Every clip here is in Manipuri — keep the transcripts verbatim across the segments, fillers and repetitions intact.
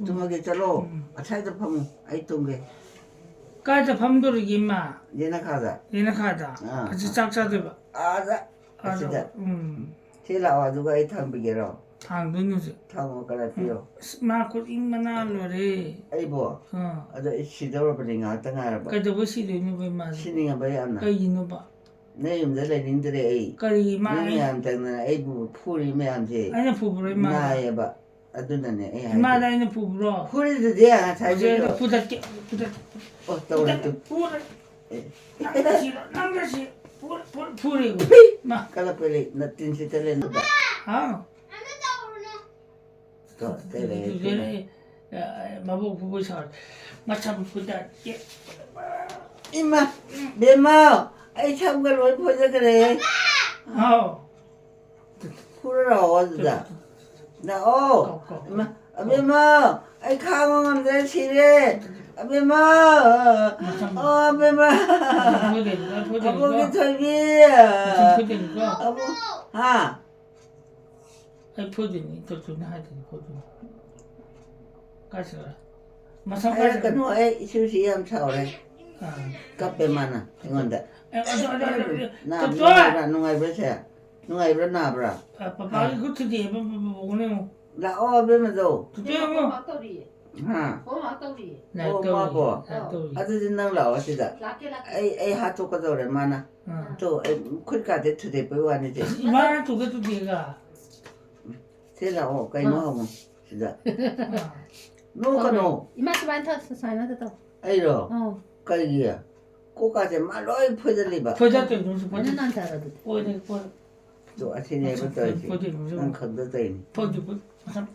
ꯇꯨꯝꯃꯒꯦ, ꯆꯠꯂꯣ꯫ ꯎꯝ꯫ ꯑꯁ꯭ꯋꯥꯏꯗ ꯐꯝꯃꯨ, ꯑꯩ ꯇꯨꯝꯒꯦ꯫ ꯀꯥꯏꯗ ꯐꯝꯗꯣꯔꯤꯒꯦ, ꯏꯃꯥ? ꯌꯦꯅꯈꯥꯗ꯫ ꯌꯦꯅꯈꯥꯗ? ꯑꯥ, ꯑꯁꯤ ꯑꯥ꯫ ꯆꯥꯛ ꯆꯥꯗꯣꯏꯕ? ꯑꯥꯗ, ꯑꯥꯗ? ꯑꯁꯤꯗ꯫ ꯎꯝ꯫ ꯁꯤ ꯂꯥꯛꯑꯣ, ꯑꯗꯨꯒ ꯑꯩ ꯊꯥꯡꯕꯤꯒꯦꯔꯣ? ꯊꯥꯡꯗꯣꯏꯅꯦ ꯍꯧꯖꯤꯛ꯫ ꯊꯥꯡꯉꯣ, ꯀꯔꯥꯏ ꯄꯤꯌꯣ? ꯑꯁ, ꯃꯥ ꯈꯨꯠ ꯏꯪꯕꯅ ꯂꯣꯏꯔꯦ꯫ ꯑꯩꯕꯣ? ꯑꯥ꯫ ꯑꯗꯣ ꯑꯩ ꯁꯤꯗꯧꯔꯕꯅꯤ, ꯉꯥꯏꯍꯥꯛꯇ ꯉꯥꯏꯔꯕ꯫ ꯀꯩꯗꯧꯕꯩ ꯁꯤꯗꯣꯏꯅꯣꯕ ꯏꯃꯥꯁꯦ? ꯁꯤꯅꯤꯡꯉꯕ ꯌꯥꯝꯅ꯫ ꯀꯩꯒꯤꯅꯣꯕ? ꯅꯣꯏ ꯌꯨꯝꯗ ꯂꯩꯅꯤꯡꯗ꯭ꯔꯦ ꯑꯩ꯫ ꯀꯔꯤꯒꯤ ꯏꯃꯥ ꯅꯣꯏ ꯑꯩ-, ꯃꯌꯥꯝ ꯇꯪꯗꯅ ꯑꯩꯕꯨ ꯐꯨꯔꯤ ꯃꯌꯥꯝꯁꯦ꯫ ꯑꯩꯅ ꯐꯨꯕ꯭ꯔꯣ ꯏꯃꯥꯗ? ꯅꯥꯏꯌꯦꯕ꯫ ꯑꯗꯨꯅꯅꯦ ꯑꯩ ꯍꯥꯏꯁꯦ꯫ ꯏꯃꯥꯗ ꯑꯩꯅ ꯐꯨꯕ꯭ꯔꯣ? ꯐꯨꯔꯤꯗꯨꯗꯤ ꯉꯁꯥꯏ ꯍꯧꯖꯤꯛ ꯑꯩꯅ ꯐꯨꯗꯠꯀꯦ, ꯐꯨꯗꯠꯀꯦ꯫ ꯑꯣ, ꯇꯧꯔꯦ, ꯐꯨꯗꯠꯀꯦ, ꯇꯨ꯫ ꯐꯨꯔꯦ꯫ ꯑꯦ꯫ ꯅꯪꯅ ꯁꯤꯔꯣ, ꯅꯪꯅ ꯁꯤ-, ꯐꯨꯔꯦ, ꯐꯨꯔꯦ, ꯐꯨꯔꯦ꯫ ꯏꯃꯥ꯫ ꯀꯜꯂꯛꯄꯗꯤ ꯅꯠꯇꯤꯟ ꯁꯤꯠꯇ ꯂꯩꯅꯕ꯫ ꯍꯥꯎ꯫ ꯇꯣ, ꯑꯇꯩ ꯂꯩꯔꯦ, ꯑꯗꯨꯗꯤ ꯁꯤꯅ꯫ ꯑꯩ, ꯑ, ꯃꯕꯣꯛ ꯐꯨꯕ ꯁꯥꯎꯔꯦ꯫ ꯃꯁꯝ ꯐꯨꯗꯠꯀꯦ꯫ ꯏꯃꯥ, ꯕꯦꯝꯃ, ꯑꯩ ꯁꯝꯒ ꯂꯣꯏ ꯐꯣꯏꯖꯈ꯭ꯔꯦ꯫ ꯍꯥꯎ꯫ ꯐꯨꯔ ꯂꯥꯛꯑꯣ ꯑꯗꯨꯗ꯫ ꯂꯥꯛꯑꯣ꯫ ꯀꯧ, ꯀꯧ, ꯀꯧ꯫ ꯏꯃꯥ, ꯑꯕꯦꯝꯃ, ꯑꯩ ꯈꯥꯡꯕ ꯉꯝꯗ꯭ꯔꯦ, ꯁꯤꯔꯦ꯫ ꯑꯕꯦꯝꯃ, ꯃꯁꯝ-, ꯑꯣ, ꯑꯕꯦꯝꯃ꯫ ꯃꯁꯝ ꯐꯣꯏꯗꯣꯏꯅꯤꯀꯣ, ꯐꯣꯏꯗꯣꯏꯅꯤꯀꯣ꯫ ꯑꯕꯣꯛꯀꯤ ꯊꯣꯏꯕꯤ꯫ ꯃꯁꯝ ꯐꯣꯏꯗꯣꯏꯅꯤꯀꯣ꯫ ꯑꯕꯣꯛ, ꯍꯥ? ꯑꯩ ꯐꯣꯏꯗꯣꯏꯅꯤ, ꯇꯣꯇꯨꯅ ꯍꯥꯏꯗꯣꯏꯅꯤ, ꯐꯣꯏꯗꯣꯏꯅꯤ꯫ ꯀꯥꯏ ꯆꯠꯈ꯭ꯔꯦ? ꯃꯁꯝ ꯀꯥꯏ ꯆꯠꯈ꯭ꯔꯦ? ꯍꯥꯏꯔꯛꯀꯅꯨ, ꯑꯩ ꯏꯁꯨꯁꯤ ꯌꯥꯝ ꯁꯥꯎꯔꯦ꯫ ꯑꯥ꯫ ꯀꯞꯄꯦ ꯃꯥꯅ ꯑꯩꯉꯣꯟꯗ꯫ ꯑꯦ, ꯑꯗꯨ, ꯑꯗꯨ, ꯑꯗꯨ, ꯑꯗꯨ, ꯅꯥ-, ꯇꯣꯇꯣ! ꯅꯨꯡꯉꯥꯏꯕ꯭ꯔꯥ, ꯅꯨꯡꯉꯥꯏꯕ꯭ꯔꯥ ꯁꯦ? ꯅꯨꯡꯉꯥꯏꯕ꯭ꯔꯥ, ꯅꯥꯕ꯭ꯔꯥ? ꯑ, ꯄꯄꯥꯒꯤ ꯈꯨꯠ ꯊꯨꯗꯦꯛꯑꯦ, ꯄ-, ꯄ-, ꯄ-, ꯄ-, ꯄ-, ꯄ-, ꯂꯥꯛꯑꯣ, ꯑꯕꯦꯝꯃꯗꯣ꯫ ꯇꯣꯇꯣ ꯌꯦꯡꯉꯣ꯫ ꯍꯣꯝꯋꯥꯛ ꯇꯧꯔꯤꯌꯦ꯫ ꯍꯥ? ꯍꯣꯝꯋꯥꯛ ꯇꯧꯔꯤꯌꯦ꯫ ꯂꯥꯏꯔꯤꯛ ꯑꯣ, ꯃꯥꯕꯣ? ꯇꯧꯔꯤ, ꯂꯥꯏꯔꯤꯛ ꯇꯧꯔꯤ꯫ ꯑꯗꯨꯗꯤ ꯅꯪ ꯂꯥꯛꯑꯣ ꯁꯤꯗ꯫ ꯂꯥꯛꯀꯦ, ꯂꯥꯛꯀꯦ꯫ ꯑꯩ, ꯑꯩ ꯍꯥꯠꯇꯣꯛꯀꯗꯧꯔꯦ ꯃꯥꯅ꯫ ꯑꯥ꯫ ꯇꯣ, ꯑꯩ ꯈꯨꯠ ꯀꯥꯗꯦ ꯊꯨꯗꯦꯛꯄꯩ ꯋꯥꯅꯤꯁꯦ꯫ ꯏꯃꯥꯅ ꯇꯨꯒ ꯇꯨꯗꯦꯒ꯫ ꯁꯤ ꯂꯥꯛꯑꯣ, ꯀꯩꯅꯣ ꯑꯥ꯫ ꯍꯪꯉꯣ ꯁꯤꯗ꯫ ꯑꯥ꯫ ꯅꯣꯛꯀꯅꯣ꯫ ꯏꯃꯥ ꯁꯨꯃꯥꯏꯅ ꯇꯧ, ꯁꯨꯃꯥꯏꯅ ꯇꯧ꯫ ꯑꯩꯔꯣ? ꯑꯧ꯫ ꯀꯩꯒꯤ? ꯀꯣꯛꯀꯥꯁꯦ ꯃꯥ ꯂꯣꯏ ꯐꯣꯏꯗꯠꯂꯤꯕ꯫ ꯐꯣꯏꯗꯠꯇꯣꯏꯅꯣ ꯁꯤ ꯑꯩꯅ ꯐꯣꯏꯗꯠ-, ꯅꯥꯟꯊꯔ ꯑꯗꯨꯗꯤ꯫ ꯐꯣꯏꯗꯠ-, ꯐꯣꯏꯗꯠ-, ꯇꯣ, ꯑꯁꯤꯅꯦꯕ ꯇꯧꯔꯤꯁꯦ꯫ ꯐꯣꯏꯗꯠ-, ꯅꯪ ꯈꯪꯗ ꯇꯧꯔꯤꯅꯤ꯫ ꯐꯣꯏꯗꯠ-, ꯐꯣꯏꯗꯠ-, ꯃꯁꯝ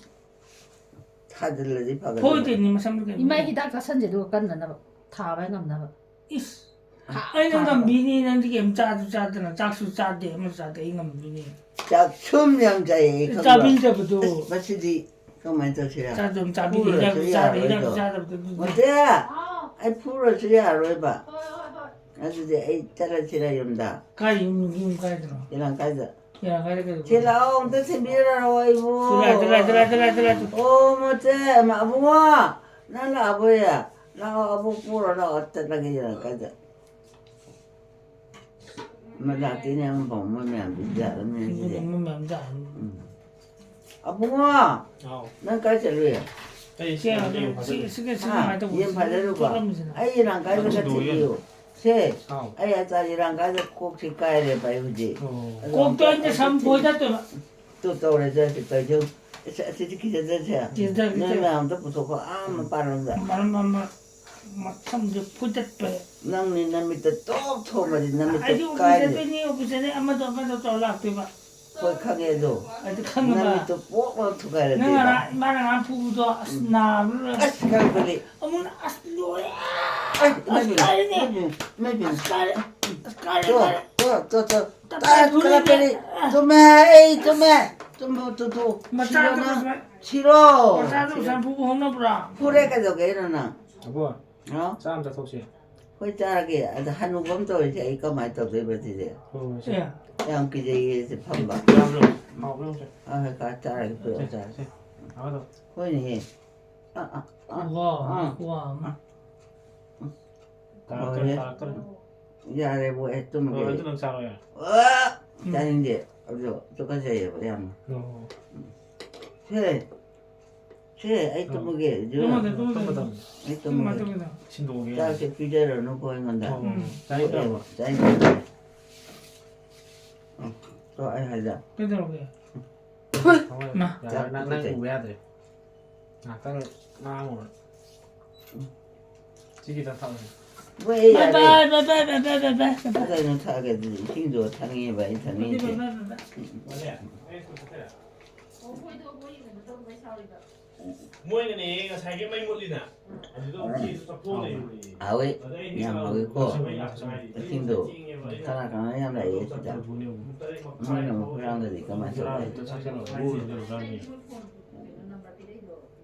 ꯊꯥꯖꯤꯜꯂꯗꯤ ꯐꯒꯗꯕ꯫ ꯐꯣꯏꯗꯣꯏꯅꯤ ꯃꯁꯝꯗꯣ ꯀꯩꯅꯣ꯫ ꯏꯃꯥ ꯍꯤꯗꯥꯛ ꯆꯥꯁꯟꯁꯦ ꯑꯗꯨꯒ ꯀꯟꯅꯅꯕ꯫ ꯊꯥꯕ ꯉꯝꯅꯕ꯫ ꯏꯁ꯫ ꯍꯥ, ꯑꯩꯅ ꯊꯥꯕ꯫ ꯉꯝꯕꯤꯅꯤ, ꯅꯪꯗꯤ ꯀꯩꯝ ꯆꯥꯁꯨ ꯆꯥꯗꯅ, ꯆꯥꯛꯁꯨ ꯆꯥꯗꯦ, ꯑꯃꯁꯨ ꯆꯥꯗꯦ, ꯑꯩ ꯉꯝꯕꯤꯅꯤ꯫ ꯆꯥꯛ ꯁꯨꯝ ꯌꯥꯝ ꯆꯥꯏꯌꯦ, ꯑꯩ ꯈꯪꯕ꯭ꯔꯥ? ꯆꯥꯕꯤꯗꯕꯗꯣ꯫ ꯑꯁ, ꯃꯁꯤꯗꯤ ꯀꯃꯥꯏꯅ ꯇꯧꯁꯤꯔꯥ? ꯆꯥꯗꯝ ꯆꯥꯕꯤꯗꯦ, ꯐꯨꯔꯁꯨ ꯍꯤꯗꯥꯛꯁꯨ ꯆꯥꯗꯦ, ꯌꯥꯔꯣꯏꯗꯣ꯫ ꯍꯤꯗꯥꯛꯁꯨ ꯆꯥꯗꯕꯗꯣ ꯑꯗꯨꯗꯤ꯫ ꯃꯣꯇꯦ! ꯍꯥꯎ꯫ ꯑꯩ ꯐꯨꯔꯁꯨ ꯌꯥꯔꯣꯏꯕ꯫ ꯍꯣꯏ, ꯍꯣꯏ, ꯍꯣꯏ꯫ ꯑꯗꯨꯗꯤ ꯑꯩ ꯆꯠꯂꯁꯤꯔ ꯌꯨꯝꯗ? ꯀꯥꯏ ꯌꯨꯝ, ꯌꯨꯝ ꯀꯥꯏꯗꯅꯣ? ꯏꯔꯥꯡ ꯀꯥꯏꯗ? ꯁꯤ ꯂꯥꯛꯑꯣ, ꯑꯝꯇ ꯊꯤꯟꯕꯤꯔꯛꯑꯣ ꯑꯩꯕꯨ꯫ ꯇꯨ ꯂꯥꯛꯑꯦ, ꯇꯨ ꯂꯥꯛꯑꯦ, ꯇꯨ ꯂꯥꯛꯑꯦ, ꯇꯨ ꯂꯥꯛꯑꯦ, ꯇꯨ ꯂꯥꯛꯑꯦ, ꯇꯨ꯫ ꯑꯣ, ꯃꯆꯦ, ꯑꯃ, ꯑꯕꯨꯡꯉꯣ, ꯅꯪ ꯂꯥꯛꯑꯕꯣꯌꯦ? ꯂꯥꯛꯑꯣ, ꯑꯕꯣꯛ ꯄꯨꯔꯣ ꯂꯥꯛꯑꯣ, ꯆꯠꯂꯒꯦ ꯌꯦꯡꯉꯀꯥꯟꯗ꯫ ꯃ ꯂꯥꯛꯇꯣꯏꯅꯦ, ꯑꯃ ꯄꯥꯎ ꯃꯣꯏ ꯃꯌꯥꯝꯗꯨ ꯌꯥꯔꯝꯃꯦ ꯁꯤꯗꯤ꯫ ꯃꯣꯏ ꯃꯌꯥꯝ ꯌꯥꯔꯝꯃꯦ꯫ ꯎꯝ꯫ ꯑꯕꯨꯡꯉꯣ, ꯍꯥꯎ꯫ ꯅꯪ ꯀꯥꯏ ꯆꯠꯂꯨꯏ? ꯑꯩ ꯁꯤ ꯁꯤ, ꯌꯦꯟ ꯁꯤ, ꯐꯥꯖꯜꯂꯨꯏ꯫ ꯁꯤ, ꯁꯤ ꯍꯥ? ꯀꯃꯥꯏꯅ ꯇꯧꯕ? ꯌꯦꯟ ꯐꯥꯖꯜꯂꯨꯕ? ꯇꯣꯠꯂꯝꯃꯤꯁꯤꯅ꯫ ꯑꯩ ꯏꯔꯥꯡ ꯀꯥꯏꯗꯒ ꯌꯥꯝ ꯊꯤꯟꯕꯤꯌꯨ꯫ ꯁꯦ, ꯍꯥꯎ꯫ ꯑꯩ ꯑꯆꯥ ꯏꯔꯥꯡ ꯀꯥꯏꯗ ꯀꯣꯛꯁꯤ ꯀꯥꯏꯔꯦꯕ ꯑꯩ ꯍꯧꯖꯤꯛ꯫ ꯑꯣ꯫ ꯑꯗꯣ ꯀꯣꯛꯇꯣ ꯑꯝꯇ ꯑꯩꯅ ꯁꯝ ꯐꯣꯏꯗꯠꯇꯣꯏꯕ꯫ ꯇꯨ ꯇꯧꯔꯦ, ꯆꯠꯁꯤ ꯇꯧꯖꯧ꯫ ꯑꯁ, ꯑꯁꯤꯗꯤ ꯀꯤꯖꯗ꯭ꯔꯁꯦ꯫ ꯀꯤꯖꯗꯦ, ꯅꯣꯏ ꯀꯤꯖꯗꯦ꯫ ꯃꯌꯥꯝꯗ ꯄꯨꯊꯣꯛꯈꯣ, ꯑꯥ, ꯃꯄꯥꯟꯂꯣꯝꯗ꯫ ꯃꯔꯝ ꯑꯃ ꯃꯁꯝꯁꯦ ꯐꯨꯗꯠꯄ꯫ ꯅꯪꯅꯤ ꯅꯃꯤꯠꯇ ꯇꯣꯞ ꯊꯣꯝꯃꯗꯤ ꯅꯃꯤꯠꯇꯣ ꯑꯩꯗꯤ ꯑꯣꯐꯤꯁ ꯀꯥꯏꯅꯤ꯫ ꯆꯠꯇꯣꯏꯅꯤ, ꯑꯣꯐꯤꯁ ꯆꯠꯇꯣꯏꯅꯤ, ꯑꯃꯗꯣ ꯑꯃꯗꯣ ꯇꯧꯔ ꯂꯥꯛꯇꯣꯏꯕ꯫ ꯍꯣꯏ, ꯈꯪꯉꯦ ꯑꯗꯣ꯫ ꯑꯗꯨ ꯈꯪꯉꯕ? ꯅꯃꯤꯠꯇꯣ ꯄꯣꯛ ꯂꯥꯎ ꯊꯨꯒꯥꯏꯔꯗꯤ ꯅꯪ ꯉꯔꯥꯡ, ꯏꯃꯥꯅ ꯉꯔꯥꯡ ꯐꯨꯕꯗꯣ, ꯑꯁ, ꯎꯝ꯫ ꯅꯥꯕꯅ ꯂꯣꯏꯔꯦ꯫ ꯑꯁ, ꯀꯔꯤ ꯀꯔꯤ? ꯑꯃꯨꯛꯅ, ꯑꯁ, ꯂꯣꯏꯔꯦ꯫ ꯑꯁ, ꯏꯃꯥꯏ ꯄꯦꯝꯃ, ꯑꯁ, ꯀꯥꯏꯔꯦꯅꯦ꯫ ꯏꯃꯥꯏ ꯄꯦꯝꯃ, ꯏꯃꯥꯏ ꯄꯦꯝꯃ꯫ ꯑꯁ, ꯀꯥꯏꯔꯦ, ꯑꯁ, ꯀꯥꯏꯔꯦ, ꯀꯥꯏꯔꯦ꯫ ꯇꯣ, ꯇꯣ, ꯇꯣ, ꯇꯣ꯫ ꯇꯞ ꯇꯥ, ꯇꯞ ꯀꯂꯥ ꯐꯨꯔꯤꯅꯦ꯫ ꯄꯦꯔꯤ꯫ ꯑꯁ꯫ ꯇꯨꯝꯃꯦ, ꯑꯩ ꯇꯨꯝꯃꯦ꯫ ꯇꯨꯝꯕ, ꯇꯨ, ꯇꯨ꯫ ꯃꯆꯥꯗꯨ ꯁꯤꯔꯣ ꯅꯪ? ꯀꯃꯥꯏ-, ꯁꯤꯔꯣ? ꯃꯆꯥꯗꯨ ꯁꯤꯔꯣ꯫ ꯁꯨꯃꯥꯏꯅ ꯐꯨꯕ ꯍꯧꯅꯕ꯭ꯔꯥ? ꯐꯨꯔꯦ ꯀꯩꯗꯧꯒꯦ ꯍꯥꯏꯅꯣ ꯅꯪ? ꯑꯕꯣ, ꯍꯥꯎ? ꯆꯥ ꯑꯃ ꯆꯥꯊꯣꯛꯁꯤ꯫ ꯍꯣꯏ, ꯆꯥꯔꯒꯦ꯫ ꯑꯗ ꯍꯅꯨꯕ ꯑꯃ ꯇꯧꯔꯤꯁꯦ ꯑꯩ ꯀꯃꯥꯏꯅ ꯇꯧꯗꯣꯏꯕ ꯁꯤꯗꯤ? ꯍꯣꯏ, ꯍꯣꯏ, ꯁꯦ꯫ ꯑꯦ꯫ ꯌꯥꯝ ꯀꯤꯖꯩꯌꯦ ꯁꯤ ꯐꯝꯕ꯫ ꯆꯥꯕ꯭ꯔꯣ? ꯍꯥꯎꯕ꯭ꯔꯣ, ꯁꯦ? ꯍꯣꯏ, ꯍꯣꯏ, ꯀꯥ ꯆꯥꯔꯒꯦ, ꯄꯨꯔꯛꯑꯣ, ꯁꯦ, ꯆꯥꯔꯒꯦ꯫ ꯁꯦ꯫ ꯍꯥꯎꯕ꯭ꯔꯣ? ꯍꯣꯏꯅꯦꯍꯦ꯫ ꯑ, ꯑ, ꯑ, ꯋꯥ, ꯑ, ꯋꯥ꯫ ꯑ꯫ ꯇꯥꯔꯛꯇꯣꯔꯦ, ꯍꯣꯏ꯫ ꯇꯥꯔꯛꯇꯣꯔꯦ꯫ ꯌꯥꯔꯦꯕꯣ, ꯑꯩ ꯇꯨꯝꯃꯒꯦ꯫ ꯍꯣꯏ, ꯑꯗꯨ ꯅꯪ ꯆꯥꯔꯣ ꯌꯥꯔꯦ꯫ ꯑ! ꯎꯝ꯫ ꯆꯥꯅꯤꯡꯗꯦ꯫ ꯑꯗꯣ ꯇꯨꯀꯠꯆꯩꯌꯦꯕ ꯌꯥꯝꯅ꯫ ꯑꯣ꯫ ꯁꯦ, ꯁꯦ, ꯑꯩ ꯑꯣ꯫ ꯇꯨꯝꯃꯒꯦ, ꯖꯨ꯫ ꯇꯨꯝꯃꯒꯦ, ꯇꯨꯝꯃꯒꯦ꯫ ꯇꯨꯝꯃꯗꯕꯅꯤ꯫ ꯑꯩ ꯇꯨꯝꯃꯒꯦ꯫ ꯇꯨꯝꯃꯒꯦ꯫ ꯁꯤꯟꯗꯣꯛꯑꯒꯦ꯫ ꯆꯥꯛꯁꯦ ꯄꯤꯖꯔꯅꯨꯀꯣ ꯑꯩꯉꯣꯟꯗ꯫ ꯑꯣ, ꯎꯝ꯫ ꯆꯥꯅꯤꯡꯗ꯭ꯔꯕꯣ? ꯆꯥꯅꯤꯡꯗ꯭ꯔꯦ꯫ ꯎꯝ, ꯇꯣ ꯑꯩ ꯍꯥꯏꯖ꯫ ꯀꯩꯗꯧꯔꯒꯦ? ꯊꯝꯃꯣ, ꯃꯥ꯫ ꯌꯥꯔꯦ, ꯅꯪ, ꯅꯪ ꯆꯥꯛ ꯎꯕ ꯌꯥꯗ꯭ꯔꯦ꯫ ꯉꯥꯏꯍꯥꯛꯇꯪ ꯉꯥꯡꯉꯨꯔꯣ꯫ ꯁꯤ ꯈꯤꯇꯪ ꯊꯛꯑꯣ꯫ ꯍꯣꯏ, ꯌꯥꯔꯦ꯫ ꯕꯥꯏ, ꯕꯥꯏ, ꯕꯥꯏ꯫ ꯀꯩꯅꯣ ꯊꯛꯑꯒꯦ ꯑꯗꯨꯗꯤ? ꯏꯁꯤꯡꯗꯣ ꯊꯛꯅꯤꯡꯉꯦꯕ ꯑꯩ ꯊꯛꯅꯤꯡꯉꯤꯁꯦ꯫ ꯕꯥꯏ, ꯕꯥꯏ, ꯕꯥꯏ꯫ ꯃꯣꯏꯅꯅꯦ ꯉꯁꯥꯏꯒꯤ ꯃꯩ ꯃꯨꯠꯂꯤꯅ, ꯑꯗꯨꯗ ꯑꯃꯨꯛ ꯀꯦꯁꯇꯨ ꯆꯞꯊꯣꯛꯑ ꯂꯩꯔꯨꯔꯦ꯫ ꯍꯥꯎꯋꯦ꯫ ꯑꯗ ꯑꯩ ꯍꯦꯛ ꯌꯥꯝ ꯂꯥꯛꯄꯗ ꯍꯥꯎꯋꯦꯀꯣ꯫ ꯃꯩ ꯂꯥꯛꯄ ꯉꯥꯏꯔꯤ꯫ ꯏꯁꯤꯡꯗꯣ ꯊꯦꯡꯉꯦꯕ꯫ ꯑꯩꯅ ꯀꯅꯥ ꯀꯅꯥ ꯌꯥꯝ ꯂꯥꯛꯑꯦ ꯁꯤꯗ꯫ ꯄꯨꯡ ꯇꯔꯦꯠ ꯃꯈꯥꯏ ꯃꯣꯏꯅ ꯑꯃꯨꯛ ꯍꯨꯔꯥꯟꯒꯗꯤ ꯀꯃꯥꯏꯅ ꯇꯧꯕ? ꯍꯨꯔꯥꯟꯒꯗꯤ ꯆꯥꯛ ꯆꯥꯅꯕ ꯂꯣꯏꯔꯒ ꯍꯨꯔꯥꯟꯒꯦ꯫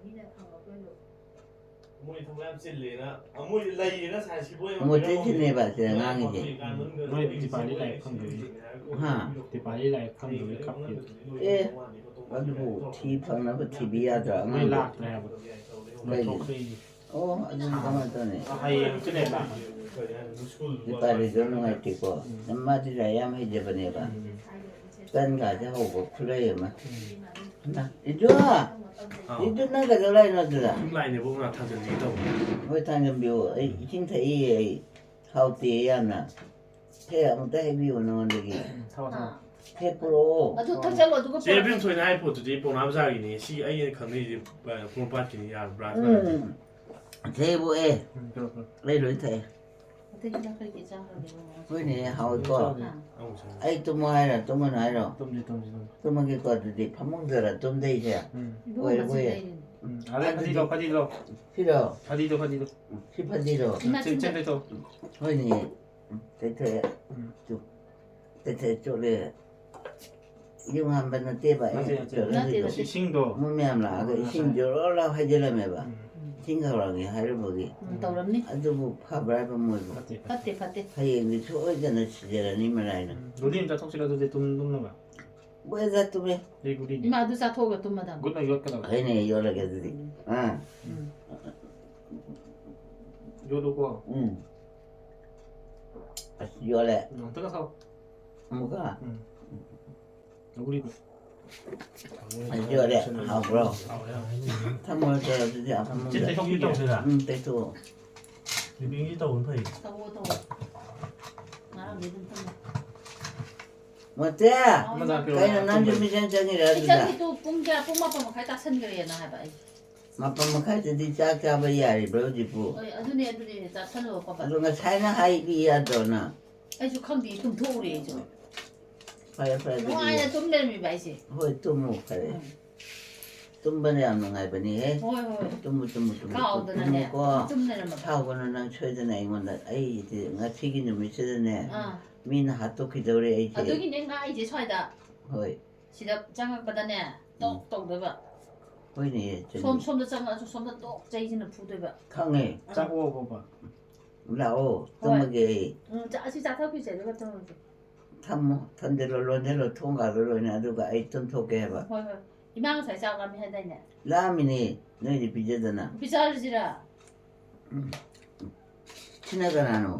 ꯃꯣꯏ ꯊꯕꯛ ꯌꯥꯝ ꯆꯤꯜꯂꯦꯅ, ꯃꯣꯏ ꯂꯩꯌꯦꯅ ꯁꯥꯏ ꯁꯤꯕꯣꯏ ꯑꯃ ꯃꯣꯏ ꯂꯩꯔꯝꯃꯕꯅꯦ꯫ ꯇꯩꯁꯤꯅꯦꯕ ꯁꯤꯗ ꯉꯥꯡꯉꯤꯁꯦ꯫ ꯃꯣꯏ ꯗꯤꯄꯥꯂꯤ ꯂꯥꯏꯔꯤꯛ ꯐꯪꯗꯕꯒꯤ꯫ ꯍꯥ? ꯗꯤꯄꯥꯂꯤ ꯂꯥꯏꯔꯤꯛ ꯐꯪꯗꯕꯒꯤ ꯀꯞꯄꯤ꯫ ꯑꯦ, ꯑꯗꯨꯕꯨ ꯊꯤ ꯐꯪꯅꯕ ꯊꯤꯕꯤ ꯌꯥꯗ꯭ꯔꯥ ꯃꯣꯏ ꯑꯉꯥꯡꯗꯣ? ꯂꯥꯛꯇ꯭ꯔꯦ ꯍꯥꯏꯕ꯫ ꯀꯩꯒꯤ? ꯂꯣꯏꯊꯣꯛꯈ꯭ꯔꯦ꯫ ꯑꯣ, ꯑꯗꯨ ꯀꯃꯥꯏꯅ ꯇꯧꯅꯤ? ꯍꯌꯦꯡ ꯍꯦꯛꯇ ꯂꯩꯔ ꯂꯥꯛꯀꯅꯤ꯫ ꯗꯤꯄꯥꯂꯤꯗꯣ ꯅꯨꯡꯉꯥꯏꯇꯦꯀꯣ꯫ ꯎꯝ꯫ ꯃꯥꯗꯤ ꯂꯥꯏꯔꯤꯛ ꯌꯥꯝ ꯍꯩꯖꯕꯅꯦꯕ꯫ ꯎꯝ꯫ ꯇꯟꯒꯥꯁꯦ ꯍꯧꯕ ꯈꯨꯠꯂꯩ ꯑꯃ꯫ ꯎꯝ꯫ ꯏꯃꯥ, ꯏꯗꯨ! ꯑꯥꯎ꯫ ꯏꯗꯨ, ꯅꯪ ꯀꯩꯗꯧ ꯂꯥꯛꯏꯅꯣ ꯑꯗꯨꯗ? ꯁꯨꯝ ꯂꯥꯛꯏꯅꯦꯕꯨ, ꯉꯥ ꯊꯥꯡꯖꯟꯁꯤꯒꯦ ꯇꯧꯕ꯫ ꯍꯣꯏ, ꯊꯥꯡꯖꯟꯕꯤꯌꯨ꯫ ꯑꯩ ꯏꯁꯤꯡ ꯊꯛꯏ ꯑꯩ꯫ ꯍꯥꯎꯇꯦ ꯌꯥꯝꯅ꯫ ꯁꯦ, ꯑꯃꯨꯛꯇ ꯍꯦꯛ ꯄꯤꯌꯨ ꯅꯉꯣꯟꯗꯒꯤ꯫ ꯎꯝ, ꯊꯛꯑꯣ, ꯊꯛꯑꯣ꯫ ꯑꯥ꯫ ꯍꯦꯛ ꯄꯨꯔꯛꯑꯣ꯫ ꯑꯗꯨ ꯊꯛꯆꯜꯂꯣ, ꯑꯗꯨꯒ ꯆꯦ ꯄꯨꯔꯛꯑꯣ꯫ ꯕꯦꯝꯊꯣꯏꯅ ꯍꯥꯏ ꯄꯣꯠꯇꯨꯗꯤ ꯄꯥꯎꯅꯥ ꯕꯖꯥꯔꯒꯤꯅꯤ꯫ ꯁꯤ ꯑꯩꯅ ꯈꯪꯅꯩꯁꯦ, ꯑ, ꯄꯣꯔꯣꯝꯄꯥꯠꯀꯤꯅꯤ, ꯌꯥꯔꯕ꯭ꯔꯥ? ꯎꯝ꯫ ꯊꯛꯑꯦꯕꯨ ꯑꯦ꯫ ꯎꯝ, ꯄꯤꯔꯛꯑꯣ, ꯄꯤꯔꯛꯑꯣ꯫ ꯑꯩ ꯂꯣꯏ ꯊꯛꯑꯦ꯫ ꯑꯇꯩ ꯍꯤꯗꯥꯛ ꯀꯩꯀꯩ ꯆꯥꯈ꯭ꯔꯒꯦ ꯏꯕꯨꯡꯉꯣ? ꯍꯣꯏꯅꯦ, ꯍꯥꯎꯏꯀꯣ꯫ ꯆꯥꯗꯦ꯫ ꯑꯥ꯫ ꯑꯃꯨꯛ ꯆꯥꯁꯤ꯫ ꯑꯩ ꯇꯨꯝꯃꯣ ꯍꯥꯏꯔꯣ, ꯇꯨꯝꯒꯅꯨ ꯍꯥꯏꯔꯣ? ꯇꯨꯝꯁꯤ, ꯇꯨꯝꯁꯤ, ꯇꯨꯝꯁꯤ꯫ ꯇꯨꯝꯃꯒꯦꯀꯣ, ꯑꯗꯨꯗꯤ ꯐꯃꯨꯡꯗꯔ ꯇꯨꯝꯗꯣꯏꯁꯦ? ꯎꯝ꯫ ꯏꯕꯨꯡꯉꯣ ꯑꯣꯏꯔꯕꯣ ꯃꯆꯤꯟ ꯌꯦ? ꯂꯩꯔꯤꯅꯦ꯫ ꯎꯝ, ꯑꯗꯩ ꯐꯗꯤꯗꯣ, ꯑꯗꯨꯗꯤ ꯐꯗꯤꯗꯣ꯫ ꯁꯤꯔꯣ? ꯐꯗꯤꯗꯣ, ꯐꯗꯤꯗꯣ꯫ ꯁꯤ ꯐꯗꯤꯔꯣ? ꯏꯃꯥ ꯆꯦ-, ꯆꯤꯟꯗ꯫ ꯆꯦ ꯇꯩꯊꯣꯛ꯫ ꯍꯣꯏꯅꯦ꯫ ꯎꯝ, ꯇꯩꯊꯣꯛꯑꯦ꯫ ꯎꯝ꯫ ꯇꯨ꯫ ꯇꯩꯊꯣꯛꯑꯦ, ꯆꯣꯠꯂꯦ꯫ ꯌꯨꯡ ꯍꯥꯟꯕ ꯅꯠꯇꯦꯕ, ꯑꯩ ꯅꯠꯇꯦ, ꯅꯠꯇꯦ꯫ ꯆꯣꯠꯂꯁꯤꯗ꯫ ꯅꯠꯇꯦ, ꯅꯠꯇꯦ꯫ ꯏꯁꯤꯡꯗꯣ꯫ ꯃꯣꯏ ꯃꯌꯥꯝ ꯂꯥꯛꯑꯒ ꯃꯣꯏ ꯏꯁꯤꯡ ꯉꯁꯥꯏ ꯖꯣꯔꯣ ꯂꯥꯎ ꯍꯩꯖꯤꯜꯂꯝꯃꯦꯕ꯫ ꯎꯝ꯫ ꯏꯁꯤꯡ ꯈꯧꯔꯥꯡꯉꯦ ꯍꯥꯏꯔꯨꯕꯒꯤ꯫ ꯎꯝ, ꯇꯧꯔꯝꯅꯤ꯫ ꯑꯗꯨꯕꯨ ꯐꯕ꯭ꯔꯥ ꯍꯥꯏꯕ ꯃꯣꯏꯕꯨ? ꯐꯠꯇꯦ, ꯐꯠꯇꯦ꯫ ꯐꯠꯇꯦ, ꯐꯠꯇꯦ꯫ ꯍꯌꯦꯡꯗꯤ ꯁꯣꯏꯗꯅ ꯁꯤꯖꯔꯅꯤ ꯃꯔꯥꯏꯅ꯫ ꯎꯝ꯫ ꯒꯨꯂꯤ ꯑꯃ ꯆꯥꯊꯣꯛꯁꯤꯔ ꯑꯗꯨꯗꯤ ꯇꯨꯝ-, ꯇꯨꯝꯅꯕ? ꯃꯣꯏ ꯑꯗ ꯇꯨꯝꯃꯦ꯫ ꯑꯩ ꯒꯨꯂꯤꯗꯤ꯫ ꯏꯃꯥ ꯑꯗꯨ ꯆꯥꯊꯣꯛꯑꯒ ꯇꯨꯝꯃꯗꯝꯅꯤ꯫ Good night ꯌꯣꯠꯀꯗꯕ꯫ ꯑꯩꯅ ꯌꯣꯠꯂꯒꯦ ꯑꯗꯨꯗꯤ꯫ ꯎꯝ꯫ ꯑꯥ꯫ ꯎꯝ꯫ ꯌꯣꯠꯂꯨꯀꯣ꯫ ꯎꯝ꯫ ꯑꯁ, ꯌꯣꯠꯂꯦ꯫ ꯎꯝ, ꯑꯝꯇꯒ ꯊꯥꯎ꯫ ꯑꯃꯨꯛꯀ? ꯎꯝ꯫ ꯒꯨꯂꯤꯗꯣ꯫ ꯑꯁ, ꯌꯣꯠꯂꯦ꯫ ꯍꯥꯎꯕ꯭ꯔꯣ? ꯍꯥꯎꯋꯦ, ꯍꯥꯎꯋꯦ꯫ ꯊꯝꯃꯣ, ꯆꯠꯂꯣ ꯑꯗꯨꯗꯤ ꯆꯦ, ꯑꯐꯝꯗ꯫ ꯇꯩꯊꯣꯛꯄꯤꯒꯦ꯫ ꯇꯧꯁꯤꯔꯥ? ꯎꯝ, ꯇꯩꯊꯣꯛꯑꯣ꯫ ꯕꯤꯕꯤꯒꯤ ꯇꯧꯕꯅ ꯐꯩ꯫ ꯇꯧꯋꯣ, ꯇꯧꯋꯣ꯫ ꯉꯔꯥꯡꯗꯤ ꯑꯗꯨꯝ ꯇꯧꯋꯦ꯫ ꯃꯣꯇꯦ! ꯑꯃ ꯆꯥꯛꯄꯤꯔꯣ, ꯀꯩꯅꯣ ꯅꯪꯁꯨ ꯇꯨꯝꯕꯩ꯫ ꯃꯤꯆꯪ ꯆꯪꯉꯤꯔ ꯑꯩ ꯑꯗꯨꯗ? ꯆꯪꯉꯤ ꯇꯨ, ꯄꯨꯡ ꯀꯌꯥ? ꯄꯨꯡ ꯃꯥꯄꯟ ꯃꯈꯥꯏ ꯇꯥꯁꯟꯈ꯭ꯔꯦꯅ ꯍꯥꯏꯕ ꯑꯩ꯫ ꯃꯥꯄꯟ ꯃꯈꯥꯏꯗꯗꯤ ꯆꯥꯛ ꯆꯥꯕ ꯌꯥꯔꯤꯕ꯭ꯔꯥ ꯍꯧꯖꯤꯛꯄꯨ? ꯍꯣꯏ, ꯑꯗꯨꯅꯦ, ꯑꯗꯨꯅꯦ, ꯆꯥꯁꯜꯂꯣ ꯈꯣꯠꯄ꯫ ꯑꯗꯣ ꯉꯁꯥꯏꯅ ꯍꯥꯏꯕꯤ ꯌꯥꯗ꯭ꯔꯣ ꯅꯪ? ꯑꯩꯁꯨ ꯈꯪꯗꯦ, ꯇꯨꯝꯊꯣꯛꯎꯔꯦ ꯑꯩꯁꯨ꯫ ꯐꯔꯦ, ꯐꯔꯦ, ꯑꯗꯨꯗꯤ꯫ ꯅꯨꯡꯉꯥꯏꯅ ꯇꯨꯝ ꯂꯩꯔꯝꯃꯤꯕ ꯑꯩꯁꯦ꯫ ꯍꯣꯏ, ꯇꯨꯝꯃꯨ, ꯐꯔꯦ꯫ ꯎꯝ꯫ ꯇꯨꯝꯕꯅ ꯌꯥꯝ ꯅꯨꯡꯉꯥꯏꯕꯅꯤꯍꯦ꯫ ꯍꯣꯏ, ꯍꯣꯏ꯫ ꯇꯨꯝꯃꯨ, ꯇꯨꯝꯃꯨ, ꯇꯨꯝꯃꯨ, ꯀꯥꯎꯗꯅꯅꯦ, ꯇꯨꯝꯃꯨꯀꯣ꯫ ꯇꯨꯝ ꯂꯩꯔꯝꯃꯕ꯫ ꯁꯥꯎꯒꯅꯨ ꯅꯪ ꯁꯣꯏꯗꯅ ꯑꯩꯉꯣꯟꯗ꯫ ꯑꯩꯗꯤ ꯉꯁꯤꯒꯤ ꯅꯨꯃꯤꯠꯁꯤꯗꯅꯦ, ꯑꯥ꯫ ꯃꯤꯅ ꯍꯥꯠꯇꯣꯛꯈꯤꯗꯧꯔꯦ ꯑꯩꯁꯦ꯫ ꯑꯗꯨꯒꯤꯅꯦ ꯉꯥꯛꯏꯁꯦ ꯁ꯭ꯋꯥꯏꯗ꯫ ꯍꯣꯏ꯫ ꯁꯤꯗ ꯆꯪꯉꯛꯄꯗꯅꯦ, ꯇꯣꯛ ꯎꯝ꯫ ꯇꯧꯗꯣꯏꯕ꯫ ꯍꯣꯏꯅꯦ, ꯆꯨꯝꯃꯤ꯫ ꯁꯣꯝ, ꯁꯣꯝꯗ ꯆꯪꯉꯛꯑꯁꯨ ꯁꯣꯝꯗ ꯇꯣꯛ ꯆꯩꯁꯤꯅ ꯐꯨꯗꯣꯏꯕ꯫ ꯈꯪꯉꯦ꯫ ꯑꯥ꯫ ꯆꯥꯛ ꯑꯣꯛꯑꯕꯣꯕ? ꯂꯥꯛꯑꯣ, ꯍꯣꯏ꯫ ꯇꯨꯝꯃꯒꯦ ꯑꯩ꯫ ꯎꯝ, ꯆꯥ-, ꯑꯁꯤ ꯆꯥꯊꯣꯛꯈꯤꯁꯦ, ꯑꯗꯨꯒ ꯇꯨꯝꯃꯁꯦ꯫ ꯊꯝꯃꯣ, ꯊꯝꯖꯤꯜꯂꯣ, ꯂꯣꯟꯁꯤꯜꯂꯣ, ꯊꯣꯡꯒꯥꯗꯣ ꯂꯣꯏꯅ, ꯑꯗꯨꯒ ꯑꯩ ꯇꯨꯝꯊꯣꯛꯀꯦ ꯍꯥꯏꯕ꯫ ꯍꯣꯏ, ꯍꯣꯏ꯫ ꯏꯃꯥ ꯉꯁꯥꯏ ꯆꯥꯛ ꯂꯥꯝꯃꯦ ꯍꯥꯏꯗꯥꯏꯅꯦ? ꯂꯥꯝꯃꯤꯅꯦ, ꯅꯣꯏꯗꯤ ꯄꯤꯖꯗꯅ꯫ ꯄꯤꯖꯔꯨꯁꯤꯔꯥ? ꯎꯝ꯫ ꯁꯤꯅ ꯀꯅꯥꯅꯣ?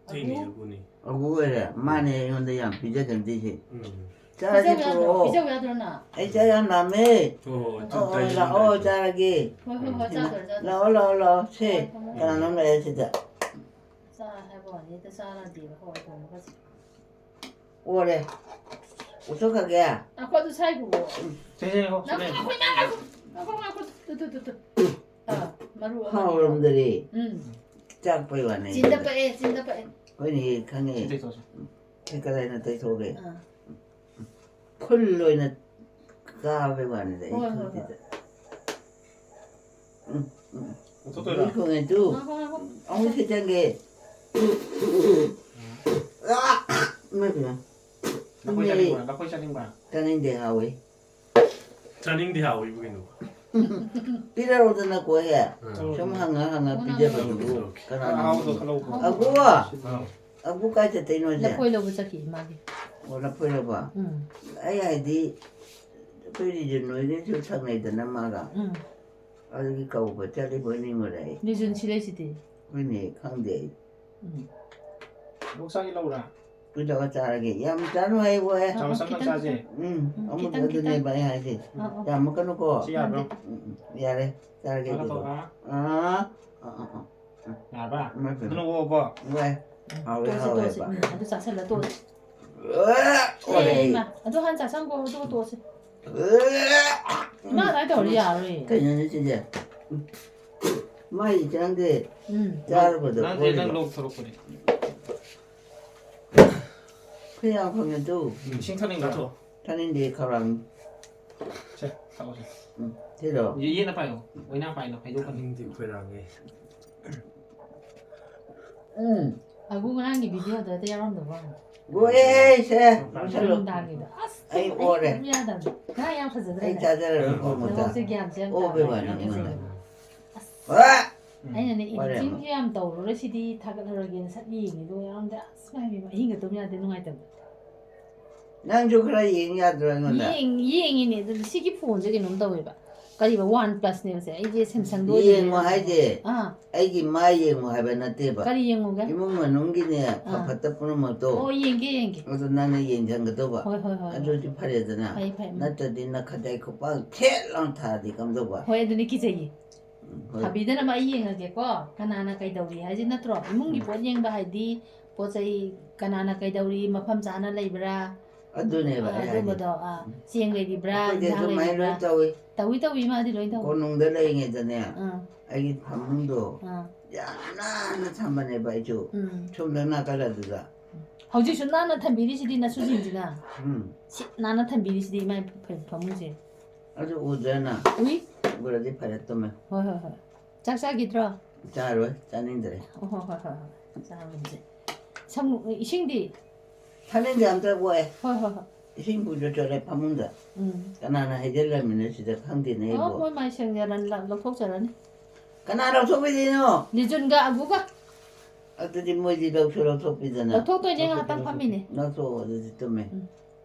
ꯑꯩꯅꯦ, ꯑꯕꯨ꯫ ꯑꯕꯨꯅꯦ꯫ ꯑꯕꯨ ꯑꯣꯏꯔꯦ? ꯃꯥꯅꯦ ꯑꯩꯉꯣꯟꯗ ꯌꯥꯝ ꯄꯤꯖꯒꯟꯗꯣꯏꯁꯦ꯫ ꯎꯝ꯫ ꯆꯥꯁꯤ ꯄꯤꯖꯧ ꯌꯥꯗ꯭ꯔꯣ? ꯄꯨꯔꯛꯑꯣ꯫ ꯄꯤꯖꯧ ꯌꯥꯗ꯭ꯔꯣ ꯅꯪ? ꯑꯩ ꯆꯥ ꯌꯥꯝ ꯂꯥꯝꯃꯦ꯫ ꯍꯣꯏ, ꯍꯣꯏ, ꯍꯣꯏ, ꯆꯥ ꯍꯣꯏ, ꯂꯥꯛꯑꯣ, ꯆꯥꯔꯒꯦ꯫ ꯍꯣꯏ, ꯍꯣꯏ, ꯍꯣꯏ, ꯎꯝ꯫ ꯆꯥꯗꯣꯔꯦ, ꯆꯥꯗꯣꯔꯦ꯫ ꯂꯥꯛꯑꯣ, ꯂꯥꯛꯑꯣ, ꯂꯥꯛꯑꯣ꯫ ꯁꯦ, ꯍꯣꯏ, ꯍꯣꯏ, ꯍꯣꯏ꯫ ꯀꯅꯥꯅꯣꯝ ꯂꯩꯔꯦ ꯁꯤꯗ꯫ ꯆꯥ ꯍꯥꯏꯕ ꯋꯥꯅꯤ, ꯍꯦꯛꯇ ꯆꯥꯔꯗꯤꯕ ꯍꯋꯥꯏ ꯊꯣꯡꯕꯒꯁꯦ꯫ ꯑꯣꯔꯦ꯫ ꯎꯠꯊꯣꯛꯈ꯭ꯔꯒꯦ꯫ ꯉꯥꯏꯈꯣ, ꯑꯗꯨ ꯁꯥꯏꯈꯨꯑꯣ꯫ ꯎꯝ꯫ ꯁꯦ, ꯁꯦ, ꯉꯥꯏꯈꯣ, ꯁꯦ, ꯉꯥꯏꯈꯣ, ꯁꯦ꯫ ꯉꯥꯏꯈꯣ, ꯉꯥꯏꯈꯣ, ꯉꯥꯏꯈꯣ꯫ ꯇꯨ, ꯇꯨ, ꯇꯨ, ꯇꯨ꯫ ꯑꯥ, ꯃꯔꯨ ꯑꯃꯅꯤ꯫ ꯍꯥꯎꯔꯝꯗꯔꯦ꯫ ꯎꯝ꯫ ꯆꯥꯛꯄꯩ ꯋꯥꯅꯦ꯫ ꯆꯤꯟꯗ ꯄꯛꯑꯦ, ꯆꯤꯟꯗ ꯄꯛꯑꯦ꯫ ꯍꯣꯏꯅꯦ, ꯈꯪꯉꯦ꯫ ꯁꯤ ꯇꯩꯊꯣꯛꯑꯁꯤ꯫ ꯁꯤ ꯀꯗꯥꯏꯅ ꯇꯩꯊꯣꯛꯑꯒꯦ? ꯑꯥ꯫ ꯐꯨꯜ ꯑꯣꯏꯅ ꯀꯥꯕꯩ ꯋꯥꯅꯤꯗ, ꯑꯩ ꯍꯣꯏ, ꯍꯣꯏ, ꯍꯣꯏ꯫ ꯈꯨꯠꯁꯤꯗ꯫ ꯎꯝ, ꯎꯝ꯫ ꯂꯧꯊꯣꯛꯇꯣꯏꯔꯣ? ꯂꯣꯏ ꯈꯣꯡꯉꯦ ꯇꯨ꯫ ꯉꯥꯏꯈꯣ, ꯉꯥꯏꯈꯣ꯫ ꯑꯃꯨꯛ ꯁꯤ ꯆꯪꯒꯦ꯫ ꯎꯝ꯫ ꯑꯥ! ꯏꯃꯥꯏ ꯄꯦꯝꯃ꯫ ꯂꯐꯣꯏ ꯆꯥꯅꯤꯡꯕ꯭ꯔꯥ? ꯂꯐꯣꯏ ꯆꯥꯅꯤꯡꯕ꯭ꯔꯥ? ꯆꯥꯅꯤꯡꯗꯦ, ꯍꯥꯎꯋꯤ꯫ ꯆꯥꯅꯤꯡꯗꯦ, ꯍꯥꯎꯋꯤꯕꯨ ꯀꯩꯅꯣ? ꯄꯤꯔꯛꯎꯗꯅ ꯀꯣꯛ ꯍꯦꯛ꯫ ꯑꯥ꯫ ꯁꯨꯝ ꯍꯪꯉ ꯍꯪꯉ ꯑꯣ, ꯄꯤꯖꯕꯗꯨꯕꯨ ꯅꯪ ꯀꯅꯥꯅ ꯑꯍꯥꯎꯕꯗꯣ ꯍꯪꯉꯤ? ꯈꯔ ꯂꯧꯈꯣ꯫ ꯑꯒꯨ! ꯑꯥꯎ꯫ ꯑꯒꯨ ꯀꯥꯏ ꯆꯠꯇꯣꯏꯅꯣ ꯍꯧꯖꯤꯛ? ꯂꯐꯣꯏ ꯂꯧꯕ ꯆꯠꯈꯤ ꯃꯥꯒꯤ꯫ ꯑꯣ, ꯂꯐꯣꯏ ꯂꯧꯕ? ꯎꯝ꯫ ꯑꯩ ꯍꯥꯏꯗꯤ, ꯑꯩꯈꯣꯏ ꯔꯤꯖꯟ ꯍꯣꯏꯒꯁꯨ ꯊꯪꯅꯩꯗꯅ ꯃꯥꯒ꯫ ꯎꯝ꯫ ꯑꯗꯨꯒꯤ ꯀꯧꯕ ꯆꯠꯂꯤꯕꯣꯏ ꯅꯤꯡꯉꯨꯔꯦ ꯑꯩ꯫ ꯔꯤꯖꯟ ꯁꯤ ꯂꯩꯁꯤꯗꯤ꯫ ꯍꯣꯏꯅꯦ, ꯈꯪꯗꯦ ꯑꯩ꯫ ꯎꯝ꯫ ꯂꯣꯛꯁꯥꯒꯤ ꯂꯧꯔꯥ? ꯀꯩꯗꯧꯔ ꯆꯥꯔꯒꯦ? ꯌꯥꯝ ꯆꯥꯅꯨ ꯍꯥꯏꯕꯣ, ꯑꯦ꯫ ꯑꯥ, ꯆꯥꯃꯁ ꯑꯃ ꯈꯤꯇꯪ, ꯆꯥꯁꯦ꯫ ꯈꯤꯇꯪ꯫ ꯎꯝ, ꯎꯝ, ꯑꯃꯨꯛ ꯈꯤꯇꯪ, ꯑꯗꯨꯅꯦꯕ ꯈꯤꯇꯪ꯫ ꯑꯩ ꯍꯥꯏꯁꯦ꯫ ꯑꯥ, ꯑꯥ꯫ ꯌꯥꯝꯃꯛꯀꯅꯨꯀꯣ꯫ ꯁꯤ ꯌꯥꯕ꯭ꯔꯣ? ꯎꯝ, ꯎꯝ, ꯎꯝ꯫ ꯌꯥꯔꯦ, ꯆꯥꯔꯒꯦ ꯆꯥꯔꯒ ꯑꯗꯨꯗꯣ꯫ ꯇꯧꯔꯒ꯫ ꯑꯥ, ꯑꯥ, ꯑꯥ, ꯑꯥ꯫ ꯌꯥꯔꯕ? ꯏꯃꯥꯏ ꯄꯦꯝꯃ꯫ ꯑꯗꯨꯅ ꯑꯣꯕ? ꯋꯥꯏ꯫ ꯎꯝ, ꯍꯥꯎꯋꯦ, ꯇꯣꯛꯑꯁꯤ, ꯍꯥꯎꯋꯦꯕ꯫ ꯇꯣꯛꯑꯁꯤ꯫ ꯎꯝ, ꯑꯗꯨ ꯆꯥꯁꯤꯜꯂ ꯇꯣꯛꯑꯁꯤ꯫ ꯑꯦ, ꯑꯦ, ꯑꯣꯏꯔꯦ꯫ ꯏꯃꯥ, ꯑꯗꯨ ꯍꯥꯟꯅ ꯆꯥꯁꯟꯈꯣ, ꯑꯗꯨꯒ ꯇꯣꯛꯑꯁꯤ꯫ ꯑꯦ꯫ ꯏꯃꯥ, ꯑꯗꯨꯃꯥꯏꯅ ꯇꯧꯔꯗꯤ ꯌꯥꯔꯔꯣꯏꯌꯦ꯫ ꯀꯩꯅꯣꯅꯦ ꯁꯤꯁꯦ? ꯃꯥꯏꯗꯤ ꯆꯪꯗꯦ꯫ ꯎꯝ꯫ ꯆꯥꯔꯨꯕꯗꯣ ꯅꯪꯗꯤ ꯅꯪ ꯑꯣꯏꯔꯤꯕ꯫ ꯂꯣꯛ ꯊꯣꯔꯛꯄꯅꯦ꯫ ꯈꯣꯏ ꯌꯥꯝ ꯐꯪꯉꯦ ꯇꯨ꯫ ꯏꯁꯤꯡ ꯊꯛꯅꯤꯡꯕ꯭ꯔꯥ? ꯊꯛꯑꯣ꯫ ꯊꯛꯅꯤꯡꯗꯦ, ꯈꯧꯔꯥꯡꯉꯤ꯫ ꯁꯦ, ꯊꯛꯑꯣ ꯁꯦ꯫ ꯎꯝ, ꯊꯤꯔꯣ? ꯌꯦ-, ꯌꯦꯠꯅ ꯄꯥꯏꯌꯣ꯫ ꯑꯣꯏꯅꯥ ꯄꯥꯏꯅꯣ, ꯍꯩꯗꯣꯛꯀꯅꯤ꯫ ꯊꯛꯅꯤꯡꯗꯦ, ꯈꯣꯏꯔꯥꯡꯉꯦ꯫ ꯎꯝ꯫ ꯑꯒꯨ ꯉꯔꯥꯡꯒꯤ ꯚꯤꯗꯤꯑꯣꯗ ꯑꯗ ꯌꯥꯎꯔꯝꯗꯕ ꯋꯥꯅꯤ꯫ ꯒꯣꯛꯑꯦ ꯁꯦ, ꯂꯧꯁꯜꯂꯨ꯫ ꯅꯨꯡꯗꯥꯡꯒꯤꯗꯣ ꯑꯁ ꯑꯩ ꯑꯩ ꯑꯣꯔꯦ꯫ ꯑꯗꯨꯝ ꯌꯥꯗꯕꯅꯦ꯫ ꯉꯥ ꯌꯥꯝ ꯐꯖꯗ꯭ꯔꯥꯅꯦ? ꯑꯩ ꯆꯥꯖꯔꯔꯣꯏ ꯃꯣꯃꯣ ꯆꯥ꯫ ꯅꯉꯣꯟꯁꯦ ꯒ꯭ꯌꯥꯟꯁꯦ ꯌꯥꯝ ꯑꯣꯕꯩ ꯇꯥꯕ ꯋꯥꯅꯤ ꯌꯥꯝ ꯑꯩꯉꯣꯟꯗ꯫ ꯐꯖꯩ꯫ ꯋꯥ! ꯑꯩꯅꯅꯦ ꯋꯥꯔꯦ ꯑꯃ꯫ ꯏꯗꯤꯇꯤꯡꯁꯦ ꯌꯥꯝ ꯇꯧꯔꯨꯔꯦ ꯁꯤꯗꯤ ꯊꯥꯒꯠꯂꯨꯔꯒꯦꯅ ꯁꯠ ꯌꯦꯡꯉꯦ ꯑꯗꯨꯒ ꯌꯥꯝꯗꯤ ꯑꯁ ꯃꯥꯏ ꯕꯦꯝꯃ ꯑꯍꯤꯡꯒ ꯇꯨꯝ ꯌꯥꯗꯦ ꯅꯨꯡꯉꯥꯏꯇꯕꯗꯣ꯫ ꯅꯪꯁꯨ ꯈꯔ ꯌꯦꯡ ꯌꯥꯗ꯭ꯔꯣ ꯑꯩꯉꯣꯟꯗ? ꯌꯦꯡ ꯌꯦꯡꯉꯤꯅꯦ ꯑꯗꯨꯗꯤ ꯁꯤꯒꯤ ꯐꯣꯟꯁꯦ ꯀꯩꯅꯣꯝ ꯇꯧꯋꯦꯕ꯫ ꯀꯔꯤꯕ ꯋꯥꯟ ꯄ꯭ꯂꯁꯅꯦꯕꯁꯦ ꯑꯩꯁꯦ ꯁꯦꯝꯁꯪꯗꯣ ꯌꯦꯡꯉꯣ ꯍꯥꯏꯁꯦ꯫ ꯑꯥ꯫ ꯑꯩꯒꯤ ꯃꯥꯏ ꯌꯦꯡꯉꯣ ꯍꯥꯏꯕ ꯅꯠꯇꯦꯕ꯫ ꯀꯔꯤ ꯌꯦꯡꯉꯨꯒꯦ? ꯏꯃꯨꯡ ꯃꯅꯨꯡꯒꯤꯅꯦ ꯑꯥ꯫ ꯐ ꯐꯠꯇ ꯄꯨꯝꯅꯃꯛꯇꯣ꯫ ꯑꯣ ꯌꯦꯡꯒꯦ ꯌꯦꯡꯒꯦ꯫ ꯑꯗꯨ ꯅꯪꯅ ꯌꯦꯡꯁꯤꯟꯒꯗꯧꯕ꯫ ꯍꯣꯏ ꯍꯣꯏ ꯍꯣꯏ꯫ ꯑꯗꯨꯗꯤ ꯐꯔꯦꯗꯅ꯫ ꯐꯩ ꯐꯩ ꯎꯝ꯫ ꯅꯠꯇ꯭ꯔꯗꯤ ꯅꯈꯗꯥꯏ ꯈꯨꯄꯥꯛ ꯊꯦꯠ ꯂꯥꯎ ꯊꯥꯔꯗꯤ ꯀꯝꯗꯧꯕ? ꯍꯣꯏ ꯑꯗꯨꯅꯤ ꯀꯤꯖꯩꯌꯦ꯫ ꯎꯝ, ꯍꯣꯏ꯫ ꯊꯥꯕꯤꯗꯅꯕ ꯑꯩ ꯌꯦꯡꯉꯒꯦꯀꯣ꯫ ꯀꯅꯥꯅ ꯀꯩꯗꯧꯔꯤ ꯍꯥꯏꯁꯦ ꯅꯠꯇ꯭ꯔꯣ? ꯏꯃꯨꯡꯒꯤ ꯎꯝ꯫ ꯄꯣꯠ ꯌꯦꯡꯕ ꯍꯥꯏꯗꯤ ꯄꯣꯠ ꯆꯩ ꯀꯅꯥꯅ ꯀꯩꯗꯧꯔꯤ, ꯃꯐꯝ ꯆꯥꯅ ꯂꯩꯕ꯭ꯔꯥ? ꯑꯗꯨꯅꯦꯕ ꯑꯥ, ꯑꯩ ꯍꯥꯏꯁꯦ꯫ ꯑꯗꯨꯝꯕꯗꯣ ꯑꯥ, ꯆꯦꯡ ꯂꯩꯔꯤꯕ꯭ꯔꯥ, ꯑꯩꯈꯣꯏꯗꯤ ꯏꯟꯁꯥꯡ ꯑꯗꯨꯃꯥꯏꯅ ꯂꯩꯔꯤꯕ꯭ꯔꯥ? ꯂꯣꯏ ꯇꯧꯏ꯫ ꯇꯧꯏ ꯇꯧꯏ ꯏꯃꯥꯗꯤ ꯂꯣꯏ ꯇꯧꯏ꯫ ꯀꯣꯅꯨꯡꯗ ꯂꯩꯔꯤꯉꯩꯗꯅꯦ ꯑꯥ, ꯑꯩꯒꯤ ꯐꯃꯨꯡꯗꯣ ꯑꯥ, ꯌꯥꯝ ꯅꯥꯟꯅ ꯊꯝꯕꯅꯦꯕ ꯑꯩꯁꯨ꯫ ꯎꯝ꯫ ꯁꯣꯝꯗ ꯅꯥꯀꯜ ꯑꯗꯨꯗ꯫ ꯍꯧꯖꯤꯛꯁꯨ ꯅꯥꯟꯅ ꯊꯝꯕꯤꯔꯤꯁꯤꯗꯤ ꯅꯁꯨꯁꯤꯡꯁꯤꯅ꯫ ꯎꯝ꯫ ꯁꯤ ꯅꯥꯟꯅ ꯊꯝꯕꯤꯔꯤꯁꯤꯗꯤ ꯏꯃꯥ ꯐ- ꯐꯃꯨꯡꯁꯦ꯫ ꯑꯗꯨ ꯎꯗ꯭ꯔꯅ? ꯎꯏ꯫ ꯎꯔꯗꯤ ꯐꯔꯦ ꯇꯨꯝꯃꯦ꯫ ꯍꯣꯏ ꯍꯣꯏ ꯍꯣꯏ꯫ ꯆꯥꯛ ꯆꯥꯈꯤꯗ꯭ꯔꯣ? ꯆꯥꯔꯣꯏ, ꯆꯥꯅꯤꯡꯗ꯭ꯔꯦ꯫ ꯑꯣ ꯍꯣꯏ ꯍꯣꯏ ꯍꯣꯏ ꯍꯣꯏ꯫ ꯆꯥꯔꯨꯔꯁꯦ꯫ ꯁꯪ ꯏꯁꯤꯡꯗꯤ? ꯊꯥꯅꯤꯡꯗꯦ ꯑꯝꯇ ꯀꯣꯛꯑꯦ꯫ ꯍꯣꯏ ꯍꯣꯏ ꯍꯣꯏ꯫ ꯏꯁꯤꯡ ꯄꯨꯖ ꯆꯠꯂꯦ ꯐꯃꯨꯡꯗ꯫ ꯎꯝ꯫ ꯀꯅꯥꯅ ꯍꯩꯖꯤꯜꯂꯝꯃꯤꯅꯣ ꯁꯤꯗ ꯈꯪꯗꯦꯅꯦ ꯑꯣ ꯑꯩꯕꯣ꯫ ꯃꯣꯏ ꯃꯥꯏ ꯁꯦꯡꯖꯔꯅꯤ ꯂꯧ- ꯂꯧꯊꯣꯛꯆꯔꯅꯤ꯫ ꯀꯅꯥ ꯂꯧꯊꯣꯛꯄꯤꯗꯣꯏꯅꯣ? ꯂꯤꯖꯨꯟꯒ ꯑꯒꯨꯒ꯫ ꯑꯗꯨꯗꯤ ꯃꯣꯏꯗꯤ ꯂꯧꯁꯨ ꯂꯧꯊꯣꯛꯄꯤꯗꯅ꯫ ꯂꯧꯊꯣꯛꯇꯣꯏꯅꯦ ꯉꯥꯏꯍꯥꯛꯇꯪ ꯐꯝꯃꯤꯅꯦ꯫ ꯂꯧꯊꯣꯛꯑꯣ ꯑꯗꯨꯗꯤ ꯇꯨꯝꯃꯦ꯫ ꯎꯝ꯫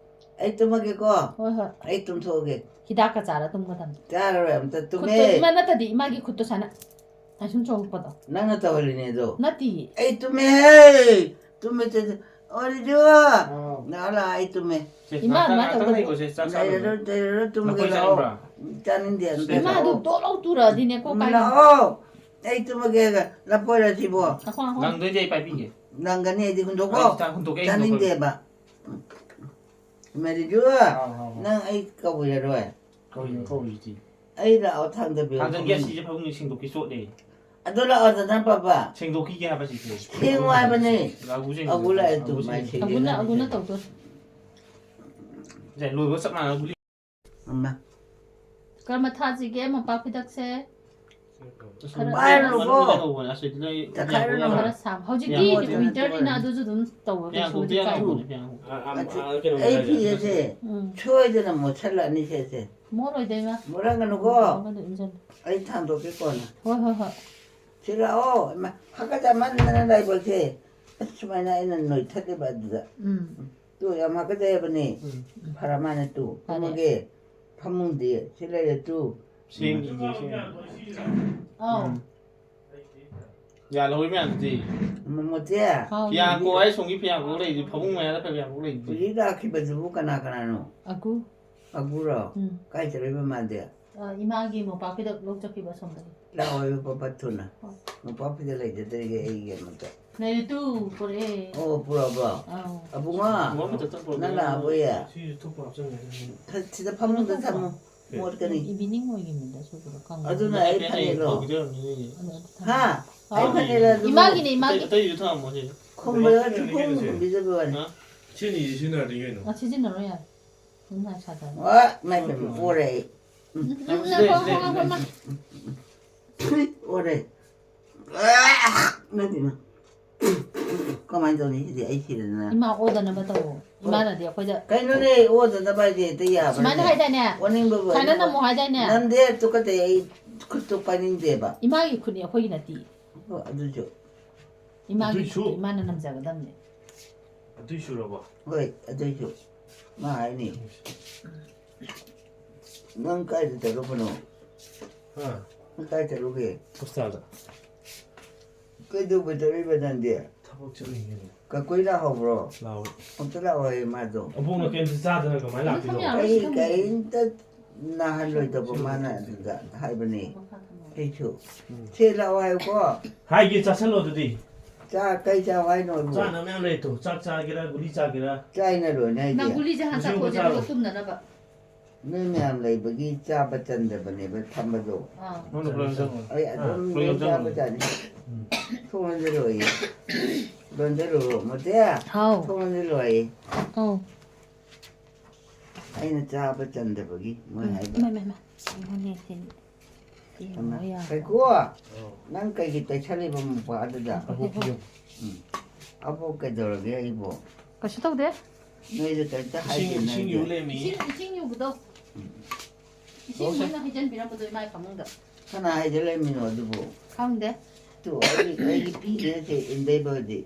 ꯑꯩ ꯇꯨꯝꯃꯒꯦꯀꯣ꯫ ꯍꯣꯏ ꯍꯣꯏ꯫ ꯑꯩ ꯇꯨꯝꯊꯣꯛꯑꯒꯦ꯫ ꯍꯤꯗꯥꯛꯀ ꯆꯥꯔ ꯇꯨꯝꯒꯗꯕꯅꯤ꯫ ꯆꯥꯔꯔꯣꯏ ꯑꯝꯇ ꯇꯨꯝꯃꯦ꯫ ꯈꯨꯠꯇꯣ ꯏꯃꯥ ꯅꯠꯇꯗꯤ ꯏꯃꯥꯒꯤ ꯈꯨꯠꯇꯣ ꯁꯥꯅ ꯑꯁꯨꯝ ꯆꯣꯡꯉꯛꯄꯗꯣ꯫ ꯅꯪꯅ ꯇꯧꯍꯜꯂꯤꯅꯦ ꯑꯗꯣ꯫ ꯅꯠꯇꯤꯌꯦ꯫ ꯑꯩ ꯇꯨꯝꯃꯦꯍꯦ꯫ ꯇꯨꯝꯃꯦ ꯇꯨꯝꯃꯦ꯫ ꯑꯣꯔꯤꯖꯨ꯫ ꯑꯥꯎ꯫ ꯂꯥꯛꯑꯣ ꯂꯥꯛꯑꯣ ꯑꯩ ꯇꯨꯝꯃꯦ꯫ ꯁꯦ, ꯏꯃꯥ ꯉꯥꯛꯇꯪ, ꯑꯗꯨꯃꯥꯏꯅ ꯉꯥꯛꯇꯪ ꯇꯧꯗꯕ- ꯂꯩꯈꯣꯁꯦ, ꯆꯥꯛ ꯆꯥꯕ ꯂꯩꯔꯔꯣꯏ ꯂꯣꯏꯔꯦ꯫ ꯂꯩꯔꯔꯣꯏ ꯇꯨꯝꯃꯒꯦ ꯅꯈꯣꯏ ꯂꯥꯛꯑꯣ꯫ ꯆꯥꯅꯤꯡꯕ꯭ꯔꯣ? ꯆꯥꯅꯤꯡꯗꯦ ꯑꯝꯇ ꯁꯦ, ꯏꯃꯥ ꯑꯗꯨ ꯂꯥꯛꯑꯣ꯫ ꯇꯣꯛ ꯂꯧ ꯇꯨꯔꯛꯑꯗꯤꯅꯦ ꯀꯣꯛ ꯀꯥꯏꯅꯤ꯫ ꯂꯥꯛꯑꯣ꯫ ꯑꯩ ꯇꯨꯝꯃꯒꯦ꯫ ꯂꯐꯣꯏꯔ ꯁꯤꯕꯣ꯫ ꯉꯥꯏꯈꯣ, ꯉꯥꯏꯈꯣ꯫ ꯅꯪꯗꯣꯏꯗꯤ ꯑꯩ ꯄꯥꯏꯕꯤꯒꯦ꯫ ꯅꯪꯒꯅꯤ ꯑꯩꯗꯤ ꯍꯨꯟꯗꯣꯛꯈꯣ꯫ ꯑꯩ ꯁꯤꯗ ꯍꯨꯟꯗꯣꯛꯀꯦ, ꯑꯩ ꯍꯨꯟꯗꯣꯛꯀꯦ꯫ ꯆꯥꯅꯤꯡꯗꯦꯕ꯫ ꯃꯦꯔꯤꯖꯨ꯫ ꯑꯥꯎ, ꯑꯥꯎ, ꯑꯥꯎ꯫ ꯅꯪ ꯑꯩ ꯀꯧꯕꯤꯔꯔꯣꯏ꯫ ꯀꯧꯏꯅꯣ ꯀꯧꯏꯁꯤꯗꯤ꯫ ꯑꯩ ꯂꯥꯛꯑꯣ ꯊꯥꯡꯗꯕꯤꯌꯣ꯫ ꯊꯥꯡꯖꯟꯒꯦ ꯑꯁꯤꯁꯦ ꯐꯃꯨꯡꯁꯦ ꯁꯦꯡꯗꯣꯛꯀꯦ ꯆꯣꯠꯂꯦ꯫ ꯑꯗꯨ ꯂꯥꯛꯑꯣꯗꯅ ꯄꯥꯄꯥ꯫ ꯁꯦꯡꯗꯣꯛꯈꯤꯒꯦ ꯍꯥꯏꯕ ꯁꯤꯁꯦ꯫ ꯁꯦꯡꯉꯨ ꯍꯥꯏꯕꯅꯦ꯫ ꯑꯒꯨ ꯁꯦꯡ- ꯑꯒꯨ ꯂꯥꯛꯑꯦ ꯇꯨ ꯑꯒꯨ ꯃꯥꯏ ꯁꯦꯡ- ꯁꯦꯡ- ꯑꯒꯨꯅ ꯑꯒꯨꯅ ꯇꯧꯗꯣꯏ꯫ ꯁꯦ, ꯂꯣꯏꯕ ꯆꯞ ꯃꯥꯟꯅꯅ ꯒꯨꯂꯤ꯫ ꯑꯃ꯫ ꯀꯔꯝꯕ ꯊꯥꯁꯤꯒꯦ ꯃꯣꯝꯄꯥꯛ ꯐꯤꯗꯛꯁꯦ? ꯄꯥꯏꯔꯨꯅꯨꯀꯣ꯫ ꯃꯅꯨꯡꯗ ꯂꯩꯍꯧꯕꯅꯦ, ꯑꯁꯤꯗꯤ ꯂꯩ-, ꯇꯛꯈꯥꯏꯔꯨꯅꯨ꯫ ꯈꯔ ꯁꯥꯕ꯫ ꯍꯧꯖꯤꯛꯇꯤ ꯄꯤꯌꯥꯡ ꯋꯤꯟꯇꯔꯅꯤꯅ ꯑꯗꯨꯁꯨ ꯑꯗꯨꯝ ꯇꯧꯕ ꯄꯤꯌꯥꯡ ꯀꯩꯁꯨꯕꯨꯗꯤ ꯄꯤꯌꯥꯡ ꯀꯥꯏꯗꯦ꯫ ꯍꯧꯕꯅꯦ, ꯄꯤꯌꯥꯡ ꯍꯧꯕꯅꯦ꯫ ꯑ, ꯑ, ꯑ, ꯀꯩꯅꯣ ꯑꯩ ꯐꯤ ꯍꯥꯏꯁꯦ ꯎꯝ꯫ ꯁꯣꯏꯗꯅ ꯃꯣꯠꯁꯜꯂꯛꯑꯅꯤ ꯁꯦꯁꯦ꯫ ꯃꯣꯠꯂꯣꯏꯗ, ꯏꯃꯥ꯫ ꯃꯣꯠꯂꯝꯒꯅꯨꯀꯣ꯫ ꯑꯃꯗ ꯏꯟꯁꯤꯜꯂꯨ꯫ ꯑꯩ ꯊꯥꯡꯗꯣꯛꯀꯦ ꯀꯣꯟꯅ꯫ ꯍꯣꯏ, ꯍꯣꯏ, ꯍꯣꯏ꯫ ꯁꯤ ꯂꯥꯛꯑꯣ꯫ ꯏꯃꯥ, ꯍꯥꯀꯠꯆꯃꯟꯗꯅ ꯂꯥꯏꯕꯛꯁꯦ꯫ ꯑꯁ, ꯁꯨꯃꯥꯏꯅ ꯑꯩꯅ ꯅꯣꯏꯊꯠꯂꯤꯕ ꯑꯗꯨꯗ꯫ ꯎꯝ꯫ ꯇꯨ ꯌꯥꯝ ꯍꯥꯀꯠꯆꯩ ꯍꯥꯏꯕꯅꯤ꯫ ꯎꯝ꯫ ꯐꯔ ꯃꯥꯅ ꯇꯨ꯫ ꯐꯔꯦ꯫ ꯀꯨꯝꯃꯒꯦ꯫ ꯐꯃꯨꯡꯗꯤ ꯁꯤ ꯂꯩꯔꯦ ꯇꯨ꯫ ꯁꯦꯡꯗ꯭ꯔꯤꯁꯦ ꯁꯤ꯫ ꯑꯧ꯫ ꯎꯝ꯫ ꯌꯥꯜꯍꯧꯔꯤ ꯃꯌꯥꯝꯗꯨꯗꯤ꯫ ꯃ-, ꯃꯣꯇꯤ꯫ ꯍꯥꯎ꯫ ꯐꯤꯌꯥꯡꯀꯣꯛ ꯍꯥꯏ ꯁꯣꯝꯒꯤ ꯐꯤꯌꯥꯡꯀꯣꯛ ꯂꯩꯔꯤꯗꯤ, ꯐꯃꯨꯡ ꯃꯌꯥꯗ ꯐꯤꯌꯥꯡꯀꯣꯛ ꯂꯩꯔꯤꯗꯤ꯫ ꯍꯧꯖꯤꯛ ꯂꯥꯛꯈꯤꯕꯗꯨꯕꯨ ꯀꯅꯥ ꯀꯅꯥꯅꯣ? ꯑꯒꯨ꯫ ꯑꯒꯨꯔꯣ? ꯎꯝ꯫ ꯀꯥꯏ ꯆꯠꯂꯤꯕ ꯃꯥꯗꯤ? ꯑ, ꯏꯃꯥꯒꯤ ꯃꯣꯝꯄꯥꯛ ꯐꯤꯗꯛ ꯂꯧ ꯆꯠꯈꯤꯕ ꯑꯁꯣꯝꯗꯒꯤ꯫ ꯂꯥꯛꯑꯣ, ꯄꯠ ꯄꯠ ꯊꯨꯅ꯫ ꯍꯣꯏ꯫ ꯃꯣꯝꯄꯥꯛ ꯐꯤꯗꯛ ꯂꯩꯖꯗ꯭ꯔꯤꯒꯦ ꯑꯩꯒꯤ ꯑꯃꯠꯇ꯫ ꯂꯩꯔꯦ ꯇꯨ, ꯄꯨꯔꯛꯑꯦ꯫ ꯑꯣ, ꯄꯨꯔꯛꯑꯕꯣ? ꯑꯧ꯫ ꯑꯕꯨꯡꯉꯣ, ꯄꯨꯔꯛꯑꯕꯣ ꯇꯞ ꯇꯞ ꯄꯨꯔꯛꯑꯣ꯫ ꯅꯪ ꯂꯥꯛꯑꯕꯣ, ꯌꯥ? ꯁꯤꯁꯨ ꯊꯨꯞꯄ ꯍꯥꯞꯆꯟꯒꯦ꯫ ꯊ-, ꯁꯤꯗ ꯐꯃꯨꯡꯗ ꯊꯝꯃꯣ꯫ ꯀꯩꯅꯣ ꯇꯧꯕ꯭ꯔꯣ? ꯃꯣꯠꯀꯅꯤ꯫ Evening ꯑꯣꯏꯈꯤꯕꯅꯤꯗ, ꯁꯨꯕꯗꯣ ꯀꯪꯉꯦ꯫ ꯑꯗꯨꯅ ꯑꯩ ꯐꯅꯦꯛꯂꯣ? ꯇꯧꯕꯤꯗꯣꯏ ꯑꯣꯏꯔꯝꯅꯤ, ꯅꯣꯏꯒꯤ꯫ ꯑꯗꯨ ꯑꯗꯨ ꯊꯝꯃꯣ꯫ ꯍꯥ? ꯑꯩ ꯑꯧ꯫ ꯐꯅꯦꯛꯂꯣ ꯑꯗꯨꯕꯨ? ꯏꯃꯥꯒꯤꯅꯦ, ꯏꯃꯥꯒꯤ꯫ ꯑꯇꯩ-, ꯑꯇꯩꯗꯨ ꯊꯝꯃꯝꯃꯣ ꯁꯤꯗ꯫ ꯈꯣꯡꯕꯗ ꯁꯤ ꯈꯣꯡ ꯈꯣꯡꯕꯤꯗꯕ ꯋꯥꯅꯤ꯫ ꯍꯥ? ꯁꯤꯅꯤꯁꯤ ꯁꯤꯖꯤꯟꯅꯔꯗꯤ ꯀꯩꯅꯣ? ꯑ, ꯁꯤꯖꯤꯟꯅꯔꯣ ꯌꯥꯔꯦ꯫ ꯅꯨꯡꯁꯥ ꯁꯥꯗꯕꯅꯤ꯫ ꯋꯥ, ꯏꯃꯥꯏ ꯄꯦꯝꯃ, ꯑꯣꯔꯦ ꯑꯩ꯫ ꯎꯝ, ꯎꯝ, ꯎꯝ, ꯉꯥꯏꯈꯣ, ꯉꯥꯏꯈꯣ, ꯉꯥꯏꯈꯣ, ꯉꯥꯏꯈꯣ, ꯏꯃꯥ꯫ ꯑꯣꯔꯦ꯫ ꯅꯠꯇꯦ, ꯏꯃꯥ꯫ ꯀꯃꯥꯏꯅ ꯇꯧꯅꯤ ꯁꯤꯗꯤ? ꯑꯩ ꯁꯤꯔꯦꯗꯅ꯫ ꯏꯃꯥ ꯑꯣꯗꯅꯕ ꯇꯧꯋꯣ꯫ ꯑꯣ꯫ ꯏꯃꯥꯅꯗꯤ ꯑꯩꯈꯣꯏꯗ ꯀꯩꯅꯣꯅꯦ, ꯑꯣꯗꯅꯕ ꯍꯥꯏꯁꯦ ꯍꯦꯛꯇ ꯌꯥꯕ꯭ꯔꯅꯦ? ꯁꯨꯃꯥꯏꯅ ꯍꯥꯏꯗꯥꯏꯅꯦ? ꯑꯣꯅꯤꯡꯕꯕꯨ ꯁꯨꯃꯥꯏꯅ ꯑꯣꯏꯅꯤꯡꯕ꯫ ꯅꯝꯃꯣ ꯍꯥꯏꯗꯥꯏꯅꯦ? ꯅꯝꯗꯦ, ꯇꯨꯀꯠꯆꯩ, ꯑꯩ ꯈꯨꯠꯇꯣ ꯄꯥꯏꯅꯤꯡꯗꯦꯕ꯫ ꯏꯃꯥꯒꯤ ꯈꯨꯠꯅꯤ, ꯑꯩꯈꯣꯏꯒꯤ ꯅꯠꯇꯦ꯫ ꯑꯣ, ꯑꯗꯨꯁꯨ꯫ ꯏꯃꯥꯒꯤ ꯑꯗꯨꯏꯁꯨ꯫ ꯈꯨꯠꯇꯣ ꯏꯃꯥꯅ ꯅꯝꯖꯒꯗꯕꯅꯦ꯫ ꯑꯗꯨꯏ ꯁꯨꯔꯕꯣ? ꯍꯣꯏ, ꯑꯗꯨꯏꯁꯨ꯫ ꯃꯥ ꯍꯥꯏꯅꯤ꯫ ꯅꯪ ꯀꯥꯏꯗ ꯆꯠꯂꯨꯕꯅꯣ? ꯍꯥ? ꯅꯪ ꯀꯥꯏ ꯆꯠꯂꯨꯒꯦ? ꯍꯣꯁꯄꯤꯇꯥꯜꯗ꯫ ꯀꯩꯗꯧꯕ ꯆꯠꯂꯤꯕ ꯅꯪꯗꯤ? ꯊꯕꯛ ꯆꯠꯂꯤꯅꯦ꯫ ꯀꯀꯨꯏ ꯂꯥꯛꯍꯧꯕ꯭ꯔꯣ? ꯂꯥꯛꯍꯧꯋꯦ꯫ ꯑꯝꯇ ꯂꯥꯛꯑꯣꯍꯦ ꯃꯥꯗꯣ꯫ ꯑꯕꯣꯛꯅ ꯀꯩꯝꯇ ꯆꯥꯗꯅ ꯀꯃꯥꯏꯅ ꯂꯥꯛꯇꯣꯏꯅꯣ? ꯑꯩ ꯀꯔꯤꯝꯇ ꯅꯥꯍꯜꯂꯣꯏꯗꯕ ꯃꯥꯅ ꯑꯗꯨꯗ ꯍꯥꯏꯕꯅꯦ꯫ ꯑꯩꯁꯨ꯫ ꯎꯝ꯫ ꯁꯦ ꯂꯥꯛꯑꯣ ꯍꯥꯏꯌꯨꯀꯣ꯫ ꯍꯥꯏꯒꯦ, ꯆꯥꯁꯜꯂꯣ ꯑꯗꯨꯗꯤ꯫ ꯆꯥ-, ꯀꯩ ꯆꯥꯎ ꯍꯥꯏꯅꯣ ꯑꯩꯕꯨ? ꯆꯥꯅꯕ ꯃꯌꯥꯝ ꯂꯩ ꯇꯨ꯫ ꯆꯥꯛ ꯆꯥꯒꯦꯔꯥ, ꯒꯨꯂꯤ ꯆꯥꯒꯦꯔꯥ? ꯆꯥꯏꯅ ꯂꯣꯏꯅ ꯍꯥꯏꯗꯤ꯫ ꯅꯪ ꯒꯨꯂꯤꯁꯦ ꯍꯥꯟꯅ ꯍꯧꯖꯤꯛ ꯑꯃꯨꯛ ꯆꯥꯊꯣꯛꯑꯁꯦ, ꯆꯥꯔꯣ꯫ ꯑꯗꯨꯒ ꯇꯨꯝꯅꯅꯕ꯫ ꯅꯣꯏ ꯃꯌꯥꯝ ꯂꯩꯕꯒꯤ ꯆꯥꯕ ꯆꯟꯗꯕꯅꯦꯕ ꯊꯝꯕꯗꯣ꯫ ꯑꯥ꯫ ꯅꯪꯅ ꯄꯨꯂꯞ ꯆꯪꯉꯣ꯫ ꯑꯩ ꯑꯗꯨꯝ ꯑꯥ, ꯄꯨꯂꯞ ꯂꯣꯏ ꯆꯥꯕ ꯆꯪꯉꯣ꯫ ꯆꯥꯅꯤ꯫ ꯎꯝ꯫ ꯊꯣꯡ ꯂꯣꯟꯖꯜꯂꯣꯌꯦ꯫ ꯂꯣꯟꯖꯜꯂꯨꯔꯣ, ꯃꯣꯇꯤ? ꯍꯥꯎ꯫ ꯊꯣꯡ ꯂꯣꯟꯖꯜꯂꯣꯌꯦ꯫ ꯑꯧ꯫ ꯑꯩꯅ ꯆꯥꯕ ꯆꯟꯗꯕꯒꯤ ꯃꯣꯏ ꯎꯝ꯫ ꯍꯥꯏꯕ꯫ ꯏꯃꯥ, ꯏꯃꯥ, ꯏꯃꯥ꯫ ꯑꯩꯉꯣꯟꯗ ꯌꯦꯡꯁꯤꯟ-, ꯌꯦꯡꯉꯣ ꯌꯥꯔꯦ꯫ ꯀꯩꯀꯨ, ꯅꯪ ꯀꯩꯒꯤ ꯇꯩꯁꯜꯂꯤꯕ ꯃꯨꯛꯄ ꯑꯗꯨꯗ? ꯎꯝ꯫ ꯑꯕꯣꯛ ꯀꯩꯗꯧꯔꯒꯦ ꯑꯩꯕꯨ? ꯀꯩꯁꯨ ꯇꯧꯗꯦ꯫ ꯅꯣꯏꯗ ꯀꯩꯝꯇ ꯍꯥꯏꯗꯦ ꯏꯁꯤꯡ ꯏꯁꯤꯡ ꯅꯣꯏꯗꯤ꯫ ꯌꯨ ꯂꯩꯔꯝꯃꯤ꯫ ꯏꯁꯤꯡ ꯏꯁꯤꯡ ꯌꯨꯕꯗꯣ ꯏꯁꯤꯡ ꯃꯣꯏꯅ ꯍꯩꯖꯤꯟꯕꯤꯔꯝꯕꯗꯣ ꯏꯃꯥꯏ ꯐꯃꯨꯡꯗ꯫ ꯀꯅꯥ ꯍꯥꯏꯖꯜꯂꯝꯃꯤꯅꯣ ꯑꯗꯨꯕꯨ? ꯈꯪꯗꯦ꯫ ꯇꯨ ꯑꯩꯒꯤ ꯑꯩꯒꯤ ꯄꯤꯔꯦꯁꯦ ꯏꯟꯗꯩꯕꯗꯤ꯫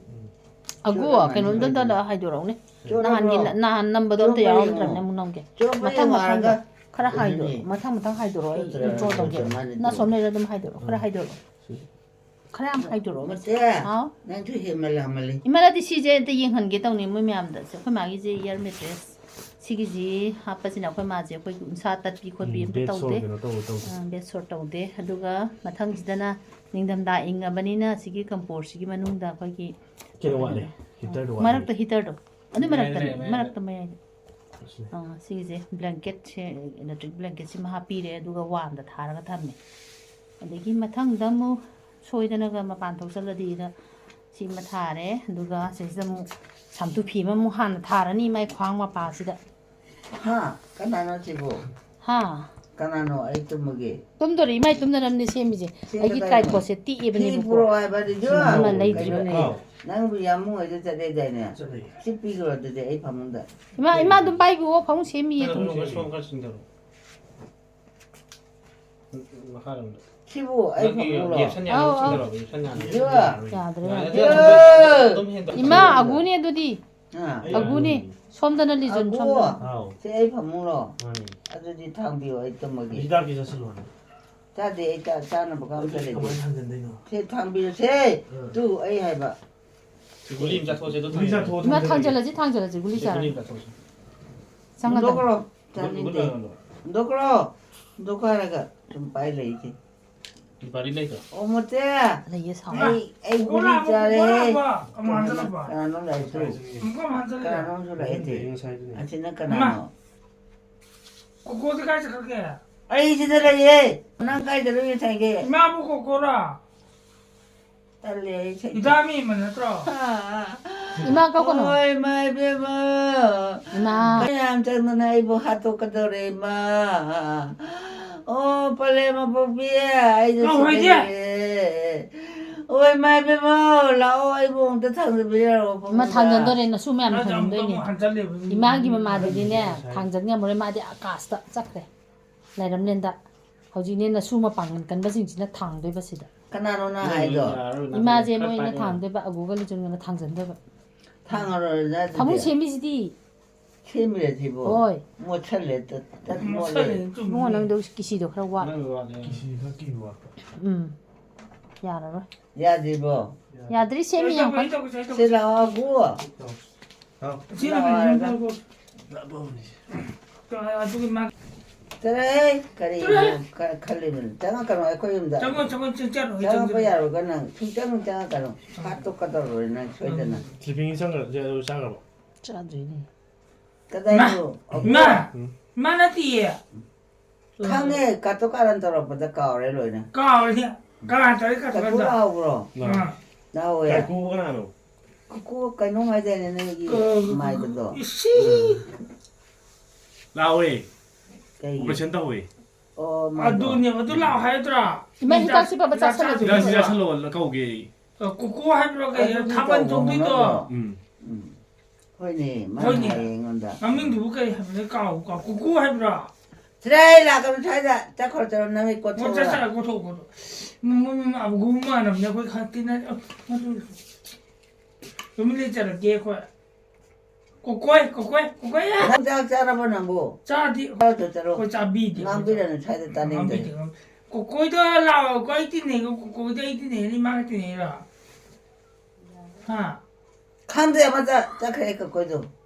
ꯑꯒꯨ ꯆꯣꯠꯂꯝꯃꯅꯤ ꯀꯩꯅꯣꯝꯗ ꯅꯣꯏꯗꯤ꯫ ꯗꯂ ꯍꯥꯏꯗꯣꯔꯛꯎꯅꯦ꯫ ꯆꯣꯠꯂꯕ꯭ꯔꯣ? ꯅꯍꯥꯟꯒꯤ ꯅꯍꯥꯟ ꯅꯝꯕꯗꯣ ꯑꯝꯇ ꯆꯣꯠꯄ꯭ꯔꯥ ꯌꯥꯎꯔꯝꯗ꯭ꯔꯕꯅꯦ ꯌꯦꯡꯉꯣ꯫ ꯑꯃꯨꯛ ꯅꯝꯒꯦ꯫ ꯆꯣꯠꯄ꯭ꯔꯥ ꯃꯊꯪ ꯌꯦꯡꯉꯣ ꯃꯊꯪꯗ ꯍꯥꯏꯔꯒ꯫ ꯈꯔ ꯍꯥꯏꯗꯣ ꯑꯗꯨꯅꯦ꯫ ꯃꯊꯪ ꯃꯊꯪ ꯍꯥꯏꯗꯣꯔꯛꯑꯣ ꯑꯩ ꯆꯣꯠꯇ꯭ꯔꯥ ꯏꯟꯇ꯭ꯔꯣ ꯇꯧꯒꯦ꯫ ꯆꯣꯠꯇ꯭ꯔꯥ ꯃꯥꯅꯤ ꯅ ꯁꯣꯝ ꯆꯣꯠꯇ꯭ꯔꯥ꯫ ꯂꯩꯔ ꯑꯗꯨꯝ ꯍꯥꯏꯗꯣꯔꯛꯑꯣ ꯈꯔ ꯍꯥꯏꯗꯣꯔꯛꯑꯣ꯫ ꯈꯔ ꯌꯥꯝ ꯍꯥꯏꯗꯣꯔꯛꯑꯣ ꯃꯁꯦ꯫ ꯃꯁꯦ꯫ ꯍꯥꯎ꯫ ꯅꯪꯁꯨ ꯍꯦꯟꯃꯜꯂꯝꯃꯜꯂꯤ꯫ ꯏꯃꯥꯅꯗꯤ ꯁꯤꯁꯦ ꯑꯝꯇ ꯌꯦꯡꯍꯟꯒꯦ ꯇꯧꯅꯤ ꯃꯣꯏ ꯃꯌꯥꯝꯗ꯫ ꯑꯩꯈꯣꯏ ꯃꯥꯒꯤꯁꯦ ꯏꯌꯔ ꯃꯦꯇ꯭ꯔꯦꯁ꯫ ꯁꯤꯒꯤꯁꯤ ꯍꯥꯞꯄꯁꯤꯅ ꯑꯩꯈꯣꯏ ꯃꯥꯁꯦ ꯑꯩꯈꯣꯏꯒꯤ ꯎꯟꯁꯥ ꯇꯠꯄꯤ ꯈꯣꯠꯄꯤ ꯑꯝꯇ ꯕꯦꯗ ꯁꯣꯔ ꯇꯧꯗꯦ꯫ ꯀꯩꯅꯣ ꯇꯧꯕ ꯇꯧꯗꯦ꯫ ꯑ, ꯕꯦꯗ ꯁꯣꯔ ꯇꯧꯗꯦ꯫ ꯑꯗꯨꯒ ꯃꯊꯪꯁꯤꯗꯅ ꯅꯤꯡꯊꯝꯊꯥ ꯏꯪꯉꯕꯅꯤꯅ ꯁꯤꯒꯤ ꯀꯝꯄꯣꯔꯠꯁꯤꯒꯤ ꯃꯅꯨꯡꯗ ꯑꯩꯈꯣꯏꯒꯤ ꯀꯩꯅꯣ ꯋꯥꯠꯂꯦ꯫ ꯍꯤꯇꯔꯗꯣ ꯋꯥꯠꯂꯦ꯫ ꯃꯔꯛꯇ ꯍꯤꯇꯔꯗꯣ ꯑꯗꯨ ꯃꯌꯥꯏꯗ ꯃꯔꯛꯇꯅꯤ ꯂꯩ, ꯃꯌꯥꯏꯗ꯫ ꯃꯔꯛꯇ ꯃꯌꯥꯏꯗ꯫ ꯑꯁꯤꯅꯦ꯫ ꯑꯥ, ꯁꯤꯒꯤꯁꯦ ꯕ꯭ꯂꯦꯡꯀꯦꯠꯁꯦ, ꯏꯂꯦꯛꯇ꯭ꯔꯤꯛ ꯕ꯭ꯂꯦꯡꯀꯦꯠꯁꯤꯃ ꯍꯥꯞꯄꯤꯔꯦ ꯑꯗꯨꯒ ꯋꯥꯝꯗ ꯊꯥꯔꯒ ꯊꯝꯃꯦ꯫ ꯑꯗꯒꯤ ꯃꯊꯪꯗ ꯑꯃꯨꯛ ꯁꯣꯏꯗꯅꯒ ꯃꯄꯥꯟ ꯊꯣꯛꯆꯜꯂꯗꯤꯅ ꯁꯤꯃ ꯊꯥꯔꯦ꯫ ꯑꯗꯨꯒ ꯁꯤꯁꯤꯗ ꯑꯃꯨꯛ ꯁꯝꯇꯨ ꯐꯤ ꯑꯃꯃꯨꯛ ꯍꯥꯟꯅ ꯊꯥꯔꯅꯤ ꯃꯥꯏ ꯈ꯭ꯋꯥꯡ ꯃꯄꯥꯁꯤꯗ꯫ ꯍꯥ? ꯀꯅꯥꯅꯣ ꯁꯤꯕꯨ? ꯍꯥ? ꯀꯅꯥꯅꯣ ꯑꯩ ꯇꯨꯝꯃꯒꯦ? ꯇꯨꯝꯗꯣꯔꯤ ꯏꯃꯥꯏ ꯇꯨꯝꯅꯅꯕꯅꯦ ꯁꯦꯝꯃꯤꯁꯦ꯫ ꯁꯤ ꯑꯩꯒꯤ ꯀꯗꯥꯏꯅꯣ? ꯇ꯭ꯔꯥꯏꯄꯣꯠꯁꯦ ꯐꯤ ꯇꯦꯛꯑꯦꯕꯅꯦꯕꯀꯣ꯫ ꯄꯨꯔꯛꯑꯣ ꯍꯥꯏꯕ ꯑꯗꯨꯁꯨ ꯑꯃ ꯌꯥꯎ꯫ ꯂꯩꯗ꯭ꯔꯤꯕ꯫ ꯀꯩꯅꯣꯅꯦ? ꯑꯥꯎ꯫ ꯅꯪꯕꯨ ꯌꯥꯝ ꯃꯣꯏꯗ ꯆꯠꯂꯦꯗꯥꯏꯅꯦ? ꯆꯠꯂꯦ꯫ ꯁꯤ ꯄꯤꯈ꯭ꯔꯣ ꯑꯗꯨꯗꯤ ꯑꯩ ꯐꯃꯨꯡꯗ꯫ ꯏꯃꯥ ꯏꯃꯥ ꯑꯗꯨꯝ ꯄꯥꯏꯕꯤꯌꯣ ꯐꯃꯨꯡ ꯁꯦꯝꯃꯤꯌꯦ ꯑꯗꯨꯝ꯫ ꯅꯪ ꯁꯣꯝ ꯈꯔ ꯆꯤꯡꯊꯔꯣ꯫ ꯃꯈꯥꯔꯣꯝꯗ꯫ ꯁꯤꯕꯨ ꯑꯩ ꯅꯪꯒꯤ ꯐꯃꯨꯡꯂꯣ? ꯌꯦꯠꯁꯟ ꯌꯥꯅꯕ ꯑꯥꯎ, ꯑꯥꯎ꯫ ꯆꯤꯡꯊꯔꯣ, ꯌꯦꯠꯁꯟ ꯌꯥꯅꯕ꯫ ꯌꯥꯔꯦ, ꯌꯥꯗ꯭ꯔꯦ꯫ ꯑꯗꯨꯝ ꯍꯦꯟꯗꯣꯛꯑꯣ꯫ ꯏꯃꯥ ꯑꯒꯨꯅꯦ ꯑꯗꯨꯗꯤ꯫ ꯑꯥ꯫ ꯑꯒꯨꯅꯦ꯫ ꯁꯣꯝꯗꯅ ꯂꯤꯖꯟ ꯑꯒꯨ꯫ ꯁꯣꯝꯗ꯫ ꯑꯥꯎ꯫ ꯁꯤ ꯑꯩ ꯐꯃꯨꯡꯂꯣ? ꯃꯥꯅꯤ꯫ ꯑꯗꯨꯗꯤ ꯊꯥꯡꯕꯤꯌꯣ ꯑꯩ ꯇꯨꯝꯃꯒꯦ꯫ ꯍꯤꯗꯥꯛꯇꯤ ꯆꯥꯁꯤꯜꯂꯣꯅꯦ꯫ ꯆꯥꯗꯦ ꯑꯩ ꯆꯥ-, ꯆꯥꯅꯕ ꯀꯝ ꯂꯩꯇꯦ꯫ ꯀꯃꯥꯏꯅ ꯊꯥꯡꯖꯟꯗꯣꯏꯅꯣ? ꯁꯤ ꯊꯥꯡꯕꯤꯔꯁꯦ꯫ ꯑꯥ꯫ ꯇꯨ ꯑꯩ ꯍꯥꯏꯕ꯫ ꯁꯤ ꯒꯨꯂꯤ ꯑꯃ ꯆꯥꯊꯣꯛꯑꯁꯦ ꯑꯗꯨ ꯒꯨꯂꯤ ꯆꯥꯊꯣꯛꯑꯣ, ꯏꯃꯥ ꯊꯥꯡꯖꯜꯂꯒꯦ꯫ ꯊꯥꯡꯖꯜꯂꯁꯤ ꯊꯥꯡꯖꯜꯂꯁꯤ ꯒꯨꯂꯤ ꯁꯤ ꯒꯨꯂꯤ ꯆꯥꯔꯒ꯫ ꯑꯃ ꯆꯥꯊꯣꯛꯑꯁꯦ꯫ ꯆꯪꯒꯗꯕꯅꯤ꯫ ꯍꯨꯟꯗꯣꯛꯈ꯭ꯔꯣ꯫ ꯒꯨꯂꯤ ꯆꯥꯅꯤꯡꯗꯦ꯫ ꯍꯨꯟꯗꯣꯛꯈ꯭ꯔꯣ꯫ ꯍꯨꯟꯗꯣꯛꯈ꯭ꯔꯣ꯫ ꯍꯨꯟꯗꯣꯛꯈ꯭ꯔꯣ ꯍꯥꯏꯔꯒ ꯁꯨꯝ ꯄꯥꯏ ꯂꯩꯁꯦ꯫ ꯂꯤꯄꯥꯔꯤ ꯂꯩꯇ꯭ꯔꯣ? ꯑꯣ ꯃꯣꯇꯦ꯫ ꯂꯩꯌꯦ ꯁꯥꯎ꯫ ꯑꯩ ꯑꯩ ꯒꯨꯂꯤ ꯀꯣꯀꯣꯂꯥ, ꯆꯥꯔꯦ꯫ ꯀꯣꯀꯣꯂꯥ, ꯀꯃꯥꯟ ꯆꯠꯂꯕ? ꯀꯅꯥꯅꯣ ꯂꯥꯛꯏꯁꯦ? ꯑꯃꯨꯛꯀ ꯃꯥꯟ ꯆꯠꯂꯦ꯫ ꯀꯅꯥꯅꯣꯝꯁꯨ ꯂꯥꯛꯏꯁꯦ꯫ ꯉꯁꯥꯏꯗꯨꯅꯦ꯫ ꯑꯁꯤꯅ ꯀꯅꯥꯅꯣ? ꯀꯣꯀꯣꯗꯤ ꯀꯥꯏ ꯆꯠꯈ꯭ꯔꯒꯦ? ꯑꯩ ꯁꯤꯗ ꯂꯩꯌꯦ꯫ ꯅꯪ ꯀꯥꯏꯗꯅꯣ ꯉꯁꯥꯏꯒꯤ? ꯏꯃꯥꯕꯨ ꯀꯣꯀꯣꯔꯥ? ꯇꯜꯂꯦ ꯑꯩ ꯁꯤ-, ꯏꯗꯥꯃꯤ ꯑꯃ ꯅꯠꯇ꯭ꯔꯣ? ꯑꯥ꯫ ꯏꯃꯥ ꯀꯧꯒꯅꯨ꯫ ꯍꯣꯏ ꯏꯃꯥ ꯏꯕꯦꯝꯃ꯫ ꯏꯃꯥ꯫ ꯀꯌꯥꯝ ꯆꯪꯗꯅ ꯑꯩꯕꯨ ꯍꯥꯠꯇꯣꯛꯀꯗꯧꯔꯦ ꯏꯃꯥ꯫ ꯑꯣ, ꯄꯂꯦꯝ ꯑꯄꯣꯛꯄꯤ, ꯑꯩꯁꯨ ꯂꯥꯛꯑꯣ, ꯍꯥꯏꯗꯤ꯫ ꯁꯤꯗ ꯂꯩꯔꯦ꯫ ꯑꯣꯏ, ꯃꯥ ꯏꯕꯦꯝꯃ, ꯂꯥꯛꯑꯣ, ꯑꯩꯕꯨ ꯑꯝꯇ ꯊꯥꯡꯖꯟꯕꯤꯔꯛꯑꯣ, ꯃꯥ ꯄꯥꯕꯨꯡꯗ꯫ ꯊꯥꯡꯖꯟꯗꯣꯔꯦ, ꯅꯁꯨ ꯃꯌꯥꯝ ꯅꯠꯇ꯭ꯔ ꯑꯃꯨꯛ ꯊꯥꯡꯖꯟꯗꯣꯏꯅꯦ꯫ ꯑꯃꯨꯛ ꯍꯟꯖꯜꯂꯦꯕ꯫ ꯏꯃꯥꯒꯤ ꯃꯃꯥꯗꯨꯗꯤꯅꯦ, ꯉꯁꯥꯏ꯫ ꯊꯥꯡꯖꯟ ꯉꯝꯃꯔꯣꯏ, ꯃꯥꯗꯤ ꯑꯀꯥꯁꯇ ꯆꯠꯈ꯭ꯔꯦ, ꯂꯩꯔꯝꯂꯦꯟꯗ꯫ ꯍꯧꯖꯤꯛꯅꯦ, ꯅꯁꯨ ꯃꯄꯥꯡꯒꯜ ꯀꯟꯕꯁꯤꯡꯁꯤꯅ ꯊꯥꯡꯗꯣꯏꯕ ꯁꯤꯗ꯫ ꯀꯅꯥꯅꯣ ꯅꯪ ꯅꯪ ꯍꯥꯏꯗꯣ? ꯌꯥꯔꯔꯣꯏ, ꯅꯪ ꯏꯃꯥꯁꯦ ꯈꯔ ꯃꯣꯏꯅ ꯄꯥꯏꯔꯣ꯫ ꯊꯥꯡꯗꯣꯏꯕ, ꯑꯒꯨꯒ ꯂꯨꯆꯨꯡꯒꯅ ꯊꯥꯡꯖꯟꯗꯣꯏꯕ꯫ ꯊꯥꯡꯉꯔꯣꯏꯅ ꯑꯗꯨꯗꯤ꯫ ꯐꯃꯨꯡ ꯁꯦꯝꯃꯤꯁꯤꯗꯤ꯫ ꯁꯦꯝꯃꯤꯔ ꯁꯤꯕꯣ? ꯍꯣꯏ꯫ ꯃꯣꯠꯁꯜꯂꯦ, ꯇꯠ-, ꯇꯠ ꯃꯣꯠꯂꯦ꯫ ꯃꯣꯠꯁꯜꯂꯦ, ꯆꯨꯝꯃꯤ꯫ ꯏꯕꯨꯡꯉꯣ, ꯅꯪꯗꯣ ꯀꯤꯁꯤꯗꯣ ꯈꯔ ꯋꯥꯠꯂꯦ꯫ ꯅꯪ ꯋꯥꯠꯂꯦ꯫ ꯀꯤꯁꯤ ꯈꯔ ꯀꯤꯕ ꯋꯥꯠꯄ꯫ ꯎꯝ꯫ ꯌꯥꯔꯔꯣꯏ꯫ ꯌꯥꯗ꯭ꯔꯤꯕꯣ? ꯌꯥꯗ꯭ꯔꯤ, ꯁꯦꯝꯃꯤ ꯌꯥꯝ ꯀꯟꯅ꯫ ꯁꯤ ꯂꯥꯛꯑꯣ, ꯑꯒꯨ꯫ ꯍꯥꯎ꯫ ꯁꯤ ꯂꯥꯛꯑꯣ, ꯂꯥꯛꯑꯣ, ꯍꯥꯏꯔꯒ꯫ ꯂꯥꯛꯑꯣ꯫ ꯑꯗꯨꯒꯤ ꯃꯥ ꯆꯠꯂꯣꯍꯦ, ꯀꯔꯤꯅꯣ ꯆꯠꯂꯣꯍꯦ꯫ ꯈ-, ꯈꯜꯂꯤꯕꯅꯣ? ꯆꯪꯉꯛꯀꯅꯨ ꯑꯩꯈꯣꯏ ꯌꯨꯝꯗ꯫ ꯆꯪꯉꯣ, ꯆꯪꯉꯣ, ꯆꯪ-, ꯆꯠꯂꯣ, ꯆꯪꯉꯛꯄ ꯆꯪꯉꯣ꯫ ꯌꯥꯔꯣꯏꯀꯣ ꯅꯪ꯫ ꯁꯨꯡꯆꯪ ꯆꯪꯉꯛꯀꯅꯨ꯫ ꯍꯥꯠꯇꯣꯛꯀꯗꯧꯔꯕꯅꯤ ꯅꯪ ꯁꯣꯏꯗꯅ꯫ ꯎꯝ꯫ ꯁ꯭ꯂꯤꯞꯄꯤꯡꯒꯤ ꯆꯪꯈ꯭ꯔ-, ꯆꯥ-, ꯆꯥꯈ꯭ꯔꯕꯣ? ꯆꯥꯗ꯭ꯔꯤꯅꯦ꯫ ꯀꯗꯥꯏꯅꯣ? ꯃꯥ, ꯑꯕꯨꯡꯉꯣ? ꯃꯥ, ꯎꯝ꯫ ꯃꯥ ꯅꯠꯇꯤꯌꯦ꯫ ꯈꯪꯉꯦ, ꯀꯥꯇꯨ ꯀꯥꯔꯟ ꯇꯧꯔꯛꯄꯗ ꯀꯥꯎꯔꯦ ꯂꯣꯏꯅ꯫ ꯀꯥꯎꯔꯦ꯫ ꯀꯅꯥ ꯇꯧꯔꯤ ꯀꯥꯇꯨ ꯀꯥꯇꯨ ꯀꯥꯔꯟ? ꯂꯥꯎꯕ꯭ꯔꯣ? ꯑꯥ꯫ ꯂꯥꯎꯋꯦ꯫ ꯀꯥꯏꯀꯨ ꯀꯅꯥꯅꯣ? ꯀꯨꯀꯨ ꯀꯩꯅꯣꯝ ꯍꯥꯏꯗꯥꯏꯅꯦ ꯅꯣꯏꯒꯤ ꯀ-, ꯃꯥꯏꯕꯗꯣ? ꯏꯁꯤ꯫ ꯂꯥꯎꯋꯦ꯫ ꯀꯩꯒꯤ? ꯑꯣꯄꯔꯦꯁꯟ ꯇꯧꯋꯦ꯫ ꯑꯣ, ꯃꯥꯗꯣ꯫ ꯑꯗꯨꯅꯦ, ꯑꯗꯨ ꯂꯥꯛꯑꯣ ꯍꯥꯏꯗ꯭ꯔꯥ? ꯏꯃꯥ, ꯍꯤꯗꯥꯛꯁꯤ ꯐꯕ ꯍꯤꯗꯥꯛ ꯆꯥꯁꯜꯂꯣ꯫ ꯆꯥꯗꯣꯏꯅꯦ꯫ ꯍꯤꯗꯥꯛꯁꯤ ꯆꯥꯁꯜꯂꯣ, ꯀꯧꯒꯦ꯫ ꯑ, ꯀꯨꯀꯨ ꯍꯥꯏꯕ꯭ꯔꯣ ꯀꯩ? ꯑꯗꯨꯗꯤ ꯊꯥꯕꯜ ꯇꯧꯕ ꯆꯣꯡꯗꯣꯏꯗꯣ? ꯉꯝꯃꯗ꯭ꯔꯣ? ꯎꯝ꯫ ꯎꯝ꯫ ꯍꯣꯏꯅꯦ, ꯃꯥꯅ ꯍꯣꯏꯅꯦ꯫ ꯍꯥꯏꯌꯦ ꯑꯩꯉꯣꯟꯗ꯫ ꯃꯃꯤꯡꯗꯨꯕꯨ ꯀꯩ ꯍꯥꯏꯕꯅꯣ? ꯀꯥꯎ, ꯀꯥꯎ꯫ ꯀꯨꯀꯨ ꯍꯥꯏꯕ꯭ꯔꯣ? ꯁꯤꯗ ꯑꯩ ꯂꯥꯛꯀꯅꯨ, ꯁ꯭ꯋꯥꯏꯗ ꯆꯠꯈ꯭ꯔꯣ, ꯆꯠꯂꯣ, ꯅꯃꯤꯠ ꯀꯣꯊꯣꯛꯑꯣ꯫ ꯆꯠ-, ꯆꯠꯂꯣ, ꯀꯣꯊꯣꯛꯑꯣ, ꯀꯣꯊꯣꯛꯑꯣ꯫ ꯃ-, ꯃ-, ꯃ-, ꯑꯕꯨꯡ ꯃꯥꯟꯅꯕꯅꯦ, ꯑꯩꯈꯣꯏ ꯈꯪ ꯇꯤꯟꯅ-, ꯑ, ꯑꯗꯨ ꯇꯨꯃꯤꯟ ꯂꯩꯖꯔꯒꯦ ꯑꯩꯈꯣꯏ꯫ ꯀꯣꯀꯣꯏ, ꯀꯣꯀꯣꯏ, ꯀꯣꯀꯣꯏ꯫ ꯅꯪ ꯆꯥꯛ ꯆꯥꯔꯕꯣ ꯅꯪꯕꯨ? ꯆꯥꯗꯤ꯫ ꯆꯠꯂꯣ, ꯆꯠꯂꯣ꯫ ꯑꯩꯈꯣꯏ ꯆꯥꯕꯤꯗꯦ꯫ ꯉꯥꯡꯕꯤꯔꯅꯨ, ꯁ꯭ꯋꯥꯏꯗ ꯇꯥꯅꯤꯡꯗꯦ꯫ ꯉꯥꯡꯕꯤꯗꯦ, ꯉꯥꯡꯕꯤꯗꯦ꯫ ꯀꯣꯀꯣꯏꯗꯣ ꯂꯥꯛꯑꯣ, ꯑꯩꯈꯣꯏ ꯇꯤꯟꯅꯩ, ꯀꯣꯀꯣꯏꯗꯣ ꯑꯩ ꯇꯤꯟꯅꯩ, ꯏꯃꯥꯒ ꯇꯤꯟꯅꯩꯔꯣ? ꯍꯥ? ꯈꯪꯗꯦ, ꯑꯃ ꯆꯠ-, ꯆꯠꯈ꯭ꯔꯦ ꯀꯣꯀꯣꯏꯗꯣ꯫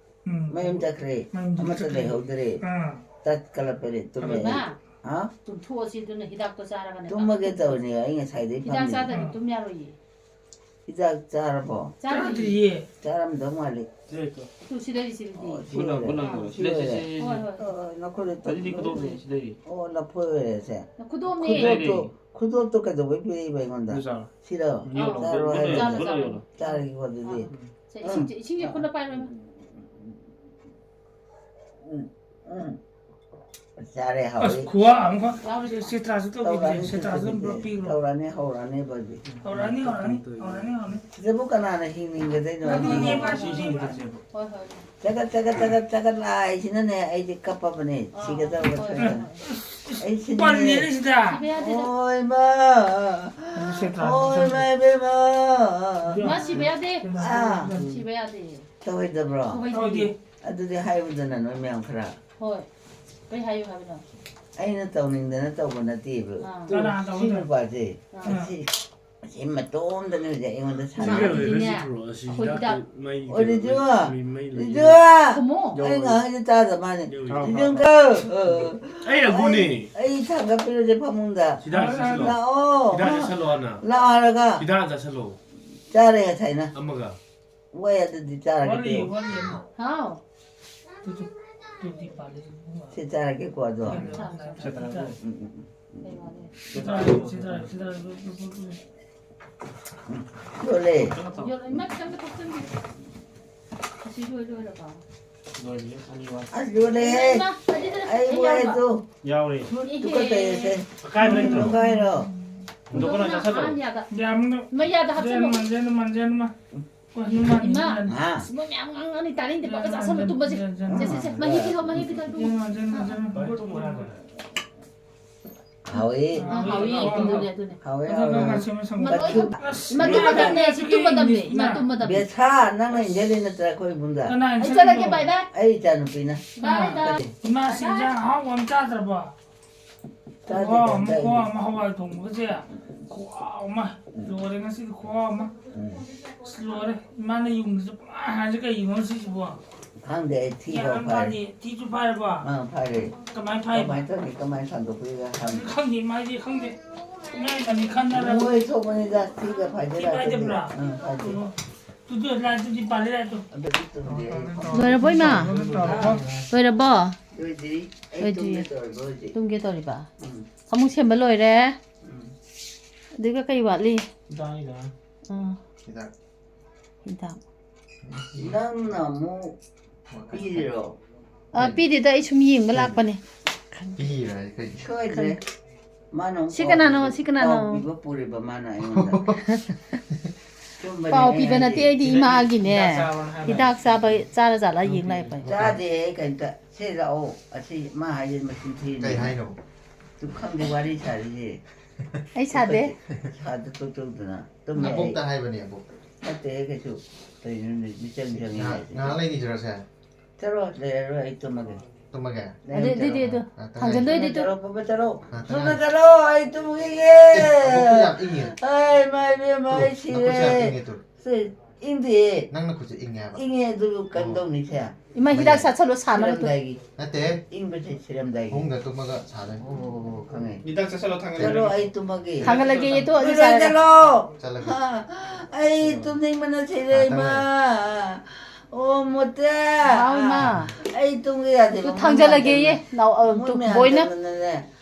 ꯎꯝ꯫ ꯃꯌꯨꯝ ꯆꯠꯈ꯭ꯔꯦ꯫ ꯃꯌꯨꯝ ꯑꯃꯠꯇ ꯆꯠꯈ꯭ꯔꯦ꯫ ꯂꯩꯍꯧꯗ꯭ꯔꯦ꯫ ꯑꯥ꯫ ꯇꯠ ꯀꯂꯞꯄꯔꯦ, ꯇꯨꯝꯃꯦ꯫ ꯏꯃꯥ, ꯍꯥ? ꯇꯨꯝꯊꯣꯛꯑꯁꯤ, ꯑꯗꯨꯅ ꯍꯤꯗꯥꯛꯇꯣ ꯆꯥꯔꯒꯅꯦ꯫ ꯇꯨꯝꯃꯒꯦ ꯇꯧꯔꯤꯅꯦ, ꯑꯩ ꯉꯁꯥꯏꯗꯩ ꯍꯤꯗꯥꯛ ꯐꯝꯃꯤꯅꯦ꯫ ꯆꯥꯗ꯭ꯔꯗꯤ ꯇꯨꯝ ꯌꯥꯔꯣꯏꯌꯦ꯫ ꯍꯤꯗꯥꯛ ꯆꯥꯔꯕꯣ? ꯆꯥꯗ꯭ꯔꯤꯌꯦ꯫ ꯆꯥꯔꯝꯗꯧ ꯃꯥꯜꯂꯤ꯫ ꯁꯤꯗꯩ꯫ ꯇꯨ, ꯁꯤ ꯂꯩꯔꯤ, ꯁꯤ ꯂꯩꯔꯤ꯫ ꯑꯣ, ꯁꯤ ꯒꯨꯂꯥ, ꯑꯣꯏꯔꯦ꯫ ꯒꯨꯂꯥ, ꯒꯨꯂꯥ꯫ ꯁꯤ ꯁꯤꯗꯩ, ꯂꯩꯔꯦ꯫ ꯁꯤꯗꯩ꯫ ꯍꯣꯏ, ꯍꯣꯏ꯫ ꯑꯣ, ꯅꯈꯨꯠ ꯑꯗꯨꯗꯤ ꯂꯣꯏ ꯀꯗꯧꯅꯦ, ꯂꯩꯔꯦ꯫ ꯁꯤꯗꯩ꯫ ꯑꯣ, ꯂꯐꯣꯏ ꯑꯣꯏꯔꯦ ꯁꯦ꯫ ꯈꯨꯗꯣꯝꯅꯦ꯫ ꯈꯨꯗꯣꯞꯇꯣ, ꯈꯨꯗꯣꯞꯇꯣ ꯀꯩꯗꯧꯕꯩ ꯄꯤꯔꯛꯏꯕ ꯑꯩꯉꯣꯟꯗ? ꯑꯗꯨ ꯆꯥꯔꯣ꯫ ꯁꯤꯔꯣ? ꯎꯝ, ꯌꯣꯜꯂꯣ, ꯆꯥꯔꯣ ꯒꯨꯂꯥ ꯍꯥꯏꯔꯣ? ꯌꯣꯜꯂꯣ, ꯆꯥꯔꯣ, ꯒꯨꯂꯥ ꯆꯥꯔꯣ꯫ ꯌꯣꯜꯂꯣ꯫ ꯆꯥꯔꯒꯦꯀꯣ ꯑꯗꯨꯗꯤ꯫ ꯁꯦ, ꯏꯁꯤꯡ, ꯏꯁꯤꯡꯁꯦ ꯈꯨꯠꯅ ꯄꯥꯏꯔꯣ, ꯏꯃꯥ꯫ ꯎꯝ, ꯎꯝ꯫ ꯆꯥꯔꯦ, ꯍꯥꯎꯋꯤ꯫ ꯑꯁ, ꯈꯨꯋꯥ ꯑꯃ ꯀꯣ꯫ ꯌꯥꯎꯔꯤ꯫ ꯁꯦꯇ꯭ꯔꯥꯁꯨ ꯇꯧꯈꯤꯁꯦ꯫ ꯇꯧꯔꯛꯑꯅꯤ, ꯁꯦꯇ꯭ꯔꯥꯁꯨ ꯑꯗꯨꯝ ꯄꯨꯂꯞ ꯄꯤꯈ꯭ꯔꯣ꯫ ꯇꯧꯔꯛꯑꯅꯤ, ꯍꯧꯔꯛꯑꯅꯤ, ꯕꯕꯤ꯫ ꯍꯧꯔꯛꯑꯅꯤ, ꯍꯧꯔꯛꯑꯅꯤ, ꯍꯧꯔꯛꯑꯅꯤ, ꯍꯧꯔꯛꯑꯅꯤ꯫ ꯁꯤꯗꯕꯨ ꯀꯅꯥꯅ ꯍꯤꯡꯅꯤꯡꯒꯗꯣꯏꯅꯣ? ꯑꯗꯨꯅꯦ, ꯃꯥ ꯁꯤ ꯍꯣꯏ, ꯍꯣꯏ꯫ ꯆꯒꯠ, ꯆꯒꯠ, ꯆꯒꯠ, ꯆꯒꯠ ꯂꯥꯏꯁꯤꯅꯅꯦ, ꯑꯩꯗꯤ ꯀꯞꯄꯕꯅꯦ꯫ ꯑꯥ, ꯁꯤꯒꯗꯧꯔꯕ ꯍꯣꯏ, ꯁꯣꯏꯗꯅ꯫ ꯍꯣꯏ, ꯍꯣꯏ꯫ ꯑꯩ ꯁꯤꯅꯤꯡꯉꯦ꯫ ꯄꯜꯂꯦꯅꯦ ꯁꯤꯗ꯫ ꯁꯤꯕ ꯌꯥꯗꯦꯗ꯫ ꯑꯣꯏ, ꯃꯥ꯫ ꯁꯦꯇ꯭ꯔꯥꯁꯨ ꯑꯣꯏ, ꯃꯥ, ꯏꯕꯦꯝꯃ꯫ ꯃꯥ ꯁꯤꯕ ꯌꯥꯗꯦ꯫ ꯑꯥ꯫ ꯁꯤꯕ ꯌꯥꯗꯦ꯫ ꯇꯧꯔꯣꯏꯗꯕ꯭ꯔꯣ? ꯇꯧꯔꯣꯏꯗꯦ꯫ ꯑꯗꯨꯗꯤ ꯍꯥꯏꯌꯨꯗꯅ, ꯅꯣꯏ ꯃꯌꯥꯝ ꯈꯔ꯫ ꯍꯣꯏ꯫ ꯀꯩ ꯍꯥꯏꯌꯨ ꯍꯥꯏꯕꯅꯣ? ꯑꯩꯅ ꯇꯧꯅꯤꯡꯗꯅ ꯇꯧꯕ ꯅꯠꯇꯦꯕ꯫ ꯑꯥ꯫ ꯀꯅꯥ ꯁꯤ ꯇꯧꯗꯣꯏꯅꯣ? ꯅꯨꯄꯥꯁꯦ꯫ ꯑꯥ꯫ ꯑꯁꯤ, ꯑꯁꯤ ꯃꯇꯣꯝꯇꯅꯦ ꯍꯧꯖꯤꯛ ꯑꯩꯉꯣꯟꯗ ꯁꯥꯟꯅꯔꯤꯁꯦ꯫ ꯁꯤꯗꯅꯦ, ꯑꯩꯈꯣꯏ ꯍꯤꯗꯥꯛ ꯑꯩꯈꯣꯏ ꯍꯤꯗꯥꯛꯇꯤ ꯃꯩ ꯑꯣ, ꯀꯩꯅꯣ, ꯔꯤꯖꯨ! ꯃꯩ, ꯃꯩ ꯂꯩ꯫ ꯔꯤꯖꯨ! ꯈꯨꯝꯃꯣ꯫ ꯑꯩ ꯉꯥꯡꯉꯤꯁꯦ ꯇꯥꯗ ꯃꯥꯅꯦ꯫ ꯌꯧꯔꯦ꯫ ꯔꯤꯖꯨ ꯑꯪꯀꯜ! ꯑꯩ ꯑꯒꯨꯅꯦ꯫ ꯑꯩ, ꯑꯩ ꯊꯥꯡꯒꯠꯄꯤꯔꯨꯁꯦ ꯐꯃꯨꯡꯗ꯫ ꯍꯤꯗꯥꯛ ꯆꯥꯁꯤꯜꯂꯣ꯫ ꯂꯥꯛꯑꯣ꯫ ꯍꯤꯗꯥꯛ ꯆꯥꯁꯤꯜꯂꯣ ꯍꯥꯟꯅ꯫ ꯂꯥꯛꯑꯣ ꯍꯥꯏꯔꯒ꯫ ꯍꯤꯗꯥꯛ ꯆꯥꯁꯤꯜꯂꯣ꯫ ꯆꯥꯔꯦ ꯉꯁꯥꯏꯅ꯫ ꯑꯃꯒ꯫ ꯋꯥꯏ ꯑꯗꯨꯗꯤ ꯆꯥꯔꯒꯦ ꯋꯥꯠꯂꯤ, ꯇꯣ꯫ ꯋꯥꯠꯂꯤ ꯑꯃ꯫ ꯍꯥꯎ꯫ ꯇꯨ, ꯇꯨ, ꯇꯨꯗꯤ ꯄꯥꯜꯂꯦ, ꯏꯕꯨꯡꯉꯣ꯫ ꯁꯤ ꯆꯥꯔꯒꯦꯀꯣ, ꯑꯗꯣ꯫ ꯆꯥꯔꯣ, ꯆꯥꯔꯣ, ꯆꯥꯔꯣ꯫ ꯎꯝ, ꯎꯝ, ꯎꯝ꯫ ꯀꯩ ꯋꯥꯠꯂꯤ? ꯁꯤ ꯆꯥꯔꯣ, ꯁꯤ ꯆꯥꯔꯣ, ꯁꯤ ꯆꯥꯔꯣ, ꯂꯨ, ꯂꯨ, ꯂꯨ, ꯂꯨ꯫ ꯌꯣꯜꯂꯦ꯫ ꯌꯣꯜꯂꯦ, ꯏꯃꯥ, ꯈꯤꯇꯪꯒ ꯊꯣꯛꯆꯟꯕꯤꯌꯨ꯫ ꯑꯁꯤ ꯂꯣꯏ ꯂꯣꯏꯔꯕꯣ? ꯂꯣꯏꯔꯦ, ꯑꯅꯤ ꯋꯥꯠꯂꯤ꯫ ꯑꯁ, ꯌꯣꯜꯂꯦꯍꯦ꯫ ꯏꯃꯥ, ꯑꯗꯨꯗ ꯑꯩ ꯑꯩ ꯃꯣꯏ ꯌꯥꯎꯕ꯫ ꯑꯗꯨ ꯌꯥꯎꯔꯤ꯫ ꯏꯍꯦ꯫ ꯇꯨꯀꯠꯆꯩꯌꯦꯁꯦ꯫ ꯑꯀꯥꯏꯕ ꯂꯩꯇ꯭ꯔꯣ? ꯇꯨꯀꯥꯏꯔꯣ? ꯍꯨꯟꯗꯣꯛꯀꯅꯨ, ꯆꯥꯁꯜꯂꯣ꯫ ꯌꯥꯝꯅ ꯃꯩꯌꯥꯗ ꯍꯥꯞꯆꯜꯂꯣ꯫ ꯖꯦꯟ ꯃꯟ, ꯖꯦꯟ ꯃꯟ, ꯖꯦꯟ ꯃꯟ꯫ ꯍꯥ? ꯑꯁ, ꯃꯣꯏ ꯃꯌꯥꯝ ꯉꯥꯡꯉꯅꯤ, ꯇꯥꯅꯤꯡꯗꯦ꯫ ꯄꯥꯛꯀ ꯆꯥꯁꯜꯂꯨ, ꯇꯨꯝꯕꯁꯦ꯫ ꯁꯦ, ꯁꯦ, ꯁꯦ, ꯃꯍꯤ ꯄꯤꯊꯛꯑꯣ, ꯃꯍꯤ ꯄꯤꯊꯛꯑꯣ, ꯏꯕꯨꯡꯉꯣ꯫ ꯍꯥꯎꯋꯤ꯫ ꯑꯥ, ꯍꯥꯎꯋꯤ, ꯑꯗꯨꯅꯦ, ꯑꯗꯨꯅꯦ꯫ ꯍꯥꯎꯋꯤ, ꯑꯗꯨ ꯍꯥꯎꯋꯤ꯫ ꯅꯪ ꯉꯁꯤ ꯃꯁꯪ ꯏꯃꯥ, ꯂꯣꯏ ꯊꯝ-, ꯏꯃꯥ, ꯇꯨꯝ ꯃꯇꯝꯅꯦ, ꯁꯤ ꯇꯨꯝ ꯃꯇꯝꯅꯦ, ꯏꯃꯥ, ꯇꯨꯝ ꯃꯇꯝꯅꯦ꯫ ꯕꯦꯁꯥ, ꯅꯪꯅ ꯏꯟꯖꯜꯂꯤ ꯅꯠꯇ꯭ꯔꯥ ꯑꯩꯈꯣꯏ ꯏꯃꯨꯡꯗ? ꯀꯅꯥ ꯑꯩ ꯏꯟꯖꯜꯂꯤꯅꯣ? ꯆꯠꯂꯒꯦ, bye bye꯫ ꯑꯩ ꯏꯆꯥꯅꯨꯄꯤꯅ꯫ Bye bye꯫ ꯏꯃꯥ, ꯁꯤ ꯏꯟꯖꯥꯡ ꯑꯍꯥꯎꯕ ꯑꯃ ꯆꯥꯗ꯭ꯔꯕꯣ? ꯆꯥꯗꯦ, ꯈꯨꯍꯥꯎ ꯑꯃ, ꯆꯥꯗꯦ꯫ ꯈꯨꯍꯥꯎ ꯑꯃ, ꯍꯋꯥꯏ ꯊꯣꯡꯕꯒꯁꯦ꯫ ꯈꯨꯍꯥꯎ ꯑꯃ꯫ ꯎꯝ꯫ ꯂꯣꯏꯔꯦ ꯉꯁꯤꯗꯤ ꯈꯨꯍꯥꯎ ꯑꯃ꯫ ꯎꯝ꯫ ꯑꯁ, ꯂꯣꯏꯔꯦ꯫ ꯏꯃꯥꯅ ꯌꯨꯝꯗꯁꯨ ꯄꯨꯡꯍꯥꯏ ꯍꯥꯏꯁꯦ ꯀꯩꯒꯤꯅꯣ ꯁꯤꯁꯤꯕꯣ? ꯈꯪꯗꯦ, ꯑꯩ ꯊꯤ ꯒ꯭ꯌꯥꯟ ꯐꯥꯎ ꯑꯃ ꯐꯥꯔꯦ꯫ ꯇꯥꯗꯦ꯫ ꯊꯤꯁꯨ ꯐꯥꯏꯔꯕꯣ? ꯑꯥ, ꯐꯥꯔꯦ꯫ ꯀꯃꯥꯏ ꯐꯥꯏꯕ? ꯀꯃꯥꯏ ꯇꯧꯅꯤ? ꯀꯃꯥꯏ ꯁꯟꯗꯣꯛꯄꯤꯔꯤꯒ ꯍꯪꯉꯤ꯫ ꯈꯪꯗꯦ, ꯃꯥꯏꯗꯤ ꯈꯪꯗꯦ꯫ ꯄꯨꯡꯍꯥꯏ ꯃꯥꯏꯗꯤ ꯈꯟꯅꯔꯕ꯫ ꯃꯣꯏ ꯊꯣꯛꯄꯅꯤꯗ, ꯊꯤꯒ ꯊꯤ ꯐꯥꯏꯖꯔꯛꯑꯗꯤ꯫ ꯐꯥꯏꯗꯕ꯭ꯔꯥ? ꯑꯥ, ꯐꯥꯏꯗꯦ꯫ ꯑꯣ꯫ ꯇꯨ, ꯇꯨ, ꯂꯥꯏ, ꯇꯨ, ꯇꯨ, ꯄꯥꯜꯂꯦ, ꯂꯥꯏ, ꯇꯨ꯫ ꯑꯗꯨꯗꯤ ꯇꯨꯝꯗꯦ ꯑꯩ꯫ ꯂꯣꯏꯔꯕꯣ, ꯏꯃꯥ? ꯂꯣꯏꯔꯕꯣ? ꯂꯣꯏꯗ꯭ꯔꯤ꯫ ꯑꯩ ꯂꯣꯏꯗ꯭ꯔꯤ꯫ ꯇꯨꯝꯒꯦ ꯇꯧꯔꯦ, ꯂꯣꯏꯗ꯭ꯔꯤ꯫ ꯇꯨꯝꯒꯦ ꯇꯧꯔꯤꯕ? ꯎꯝ꯫ ꯐꯃꯨꯡ ꯁꯦꯝꯕ ꯂꯣꯏꯔꯦ꯫ ꯎꯝ꯫ ꯑꯗꯨꯒ ꯀꯩ ꯋꯥꯠꯂꯤ? ꯍꯤꯗꯥꯛꯅꯤꯗ꯫ ꯑꯥ꯫ ꯍꯤꯗꯥꯛ꯫ ꯍꯤꯗꯥꯛ꯫ ꯅꯪꯅ ꯑꯃꯨꯛ ꯄꯤꯔꯤꯔꯣ? ꯑ, ꯄꯤꯗꯦꯗ, ꯑꯩ ꯁꯨꯝ ꯌꯦꯡꯕ ꯂꯥꯛꯄꯅꯦ꯫ ꯄꯤꯔꯤꯔꯥ ꯀꯩ? ꯁꯣꯏꯗ꯭ꯔꯦ꯫ ꯃꯥꯅ ꯑꯃꯨꯛ ꯁꯤ ꯀꯅꯥꯅꯣ? ꯄꯥꯎ ꯁꯤ ꯀꯅꯥꯅꯣ? ꯄꯥꯎ ꯄꯤꯕ ꯄꯨꯔꯤꯕ ꯃꯥꯅ ꯑꯩꯉꯣꯟꯗ꯫ ꯆꯨꯝꯕꯅꯦ ꯄꯥꯎ ꯑꯩ ꯄꯤꯕ ꯅꯠꯇꯦ, ꯍꯥꯏꯁꯦ꯫ ꯑꯩꯗꯤ ꯏꯃꯥꯒꯤꯅꯦ꯫ ꯍꯤꯗꯥꯛ ꯆꯥꯕꯅ ꯍꯥꯏꯕꯅꯦ꯫ ꯍꯤꯗꯥꯛ ꯆꯥꯕ ꯆꯥꯔ ꯖꯥꯠꯂ ꯌꯦꯡ ꯂꯥꯛꯏꯕ꯫ ꯆꯥꯗꯦ ꯑꯩ ꯀꯩꯝꯇ꯫ ꯁꯦ ꯂꯥꯛꯑꯣ꯫ ꯑꯁꯤ ꯃꯥ ꯍꯥꯏꯁꯦ ꯃꯆꯤꯟ ꯊꯤꯔꯤꯅꯦ꯫ ꯀꯩ ꯍꯥꯏꯅꯣ? ꯇꯨ ꯈꯪꯗꯦ ꯋꯥꯔꯤ ꯁꯥꯔꯤꯁꯦ꯫ ꯑꯩ ꯁꯥꯗꯦ꯫ ꯁꯥꯗ ꯇꯣꯛ ꯇꯧꯗꯅ ꯇꯨꯝꯃꯦ ꯑꯩ꯫ ꯑꯕꯣꯛꯇ ꯍꯥꯏꯕꯅꯦ ꯑꯕꯣꯛ꯫ ꯅꯠꯇꯦ ꯀꯩꯁꯨ꯫ ꯀꯩꯅꯣ ꯃꯤꯆꯪ ꯆꯪꯉꯤ ꯉꯥꯏꯍꯥꯛ ꯍꯥꯏꯁꯦ꯫ ꯉꯥꯏꯍꯥꯛ ꯂꯩꯈꯤꯁꯤꯔꯣ ꯁꯦ? ꯆꯠꯂꯣ ꯂꯩꯔꯔꯣꯏ ꯑꯩ ꯇꯨꯝꯃꯒꯦ꯫ ꯇꯨꯝꯃꯒꯦ? ꯅꯪ ꯑꯗꯨ ꯑꯗꯨꯗꯤ ꯆꯠꯂꯣ꯫ ꯑꯗꯨ ꯊꯥꯡꯖꯟꯗꯣꯏꯗꯤ ꯑꯗꯨ꯫ ꯆꯠꯂꯣ ꯄꯨꯄꯨ ꯆꯠꯂꯣ꯫ ꯉꯥꯏꯍꯥꯛꯇꯪ ꯁꯣꯝꯗ ꯉꯥꯏꯈꯣ꯫ ꯆꯠꯂꯣ ꯑꯩ ꯇꯨꯝꯈꯤꯒꯦ꯫ ꯑꯦ, ꯑꯕꯣꯛꯇꯣ ꯌꯥꯝ ꯏꯪꯉꯦ꯫ ꯑꯩ ꯃꯥꯏ ꯏꯕꯦꯝꯃ ꯑꯩ ꯅꯈꯨꯠꯁꯦ ꯌꯥꯝ ꯁꯤꯔꯦ꯫ ꯏꯪꯉꯦ ꯇꯨ꯫ ꯁꯤ ꯏꯪꯗꯦ꯫ ꯅꯪ ꯅꯈꯨꯠꯁꯦ ꯏꯪꯉꯦ ꯍꯥꯏꯕ꯫ ꯏꯪꯉꯦ ꯑꯗꯨ ꯀꯝꯗꯧꯅꯤ ꯁꯦ? ꯏꯃꯥ ꯍꯤꯗꯥꯛ ꯆꯥꯁꯜꯂꯣ ꯁꯥꯅꯕ ꯇꯨ꯫ ꯁꯤꯔꯝꯗꯥꯏꯒꯤ꯫ ꯅꯠꯇꯦ꯫ ꯏꯪꯕꯁꯦ ꯁꯤꯔꯝꯗꯥꯏꯒꯤ꯫ ꯐꯃꯨꯡꯗ ꯇꯨꯝꯃꯒ ꯁꯥꯗꯣꯏꯅꯤ꯫ ꯑꯣ ꯈꯪꯉꯦ꯫ ꯍꯤꯗꯥꯛ ꯆꯥꯁꯜꯂꯣ ꯊꯥꯡꯒꯠꯂꯒꯦ꯫ ꯆꯠꯂꯣ ꯑꯩ ꯇꯨꯝꯃꯒꯦ꯫ ꯊꯥꯡꯒꯠꯂꯒꯦ ꯇꯨ ꯑꯗꯨ ꯆꯠꯂꯣ ꯆꯥꯔꯒ꯫ ꯆꯠꯂꯣ꯫ ꯆꯠꯂꯒꯦ꯫ ꯍꯥ, ꯑꯩ ꯇꯨꯝꯅꯤꯡꯕꯅ ꯁꯤꯔꯦ ꯏꯃꯥ꯫ ꯑꯣ ꯃꯣꯇꯦ꯫ ꯍꯥꯎ ꯏꯃꯥ꯫ ꯑꯩ ꯇꯨꯝꯒꯦ ꯌꯥꯗꯦ꯫ ꯇꯨ ꯊꯥꯡꯖꯜꯂꯒꯦꯌꯦ꯫ ꯅꯥꯎ ꯑ, ꯇꯨ ꯕꯣꯏꯅ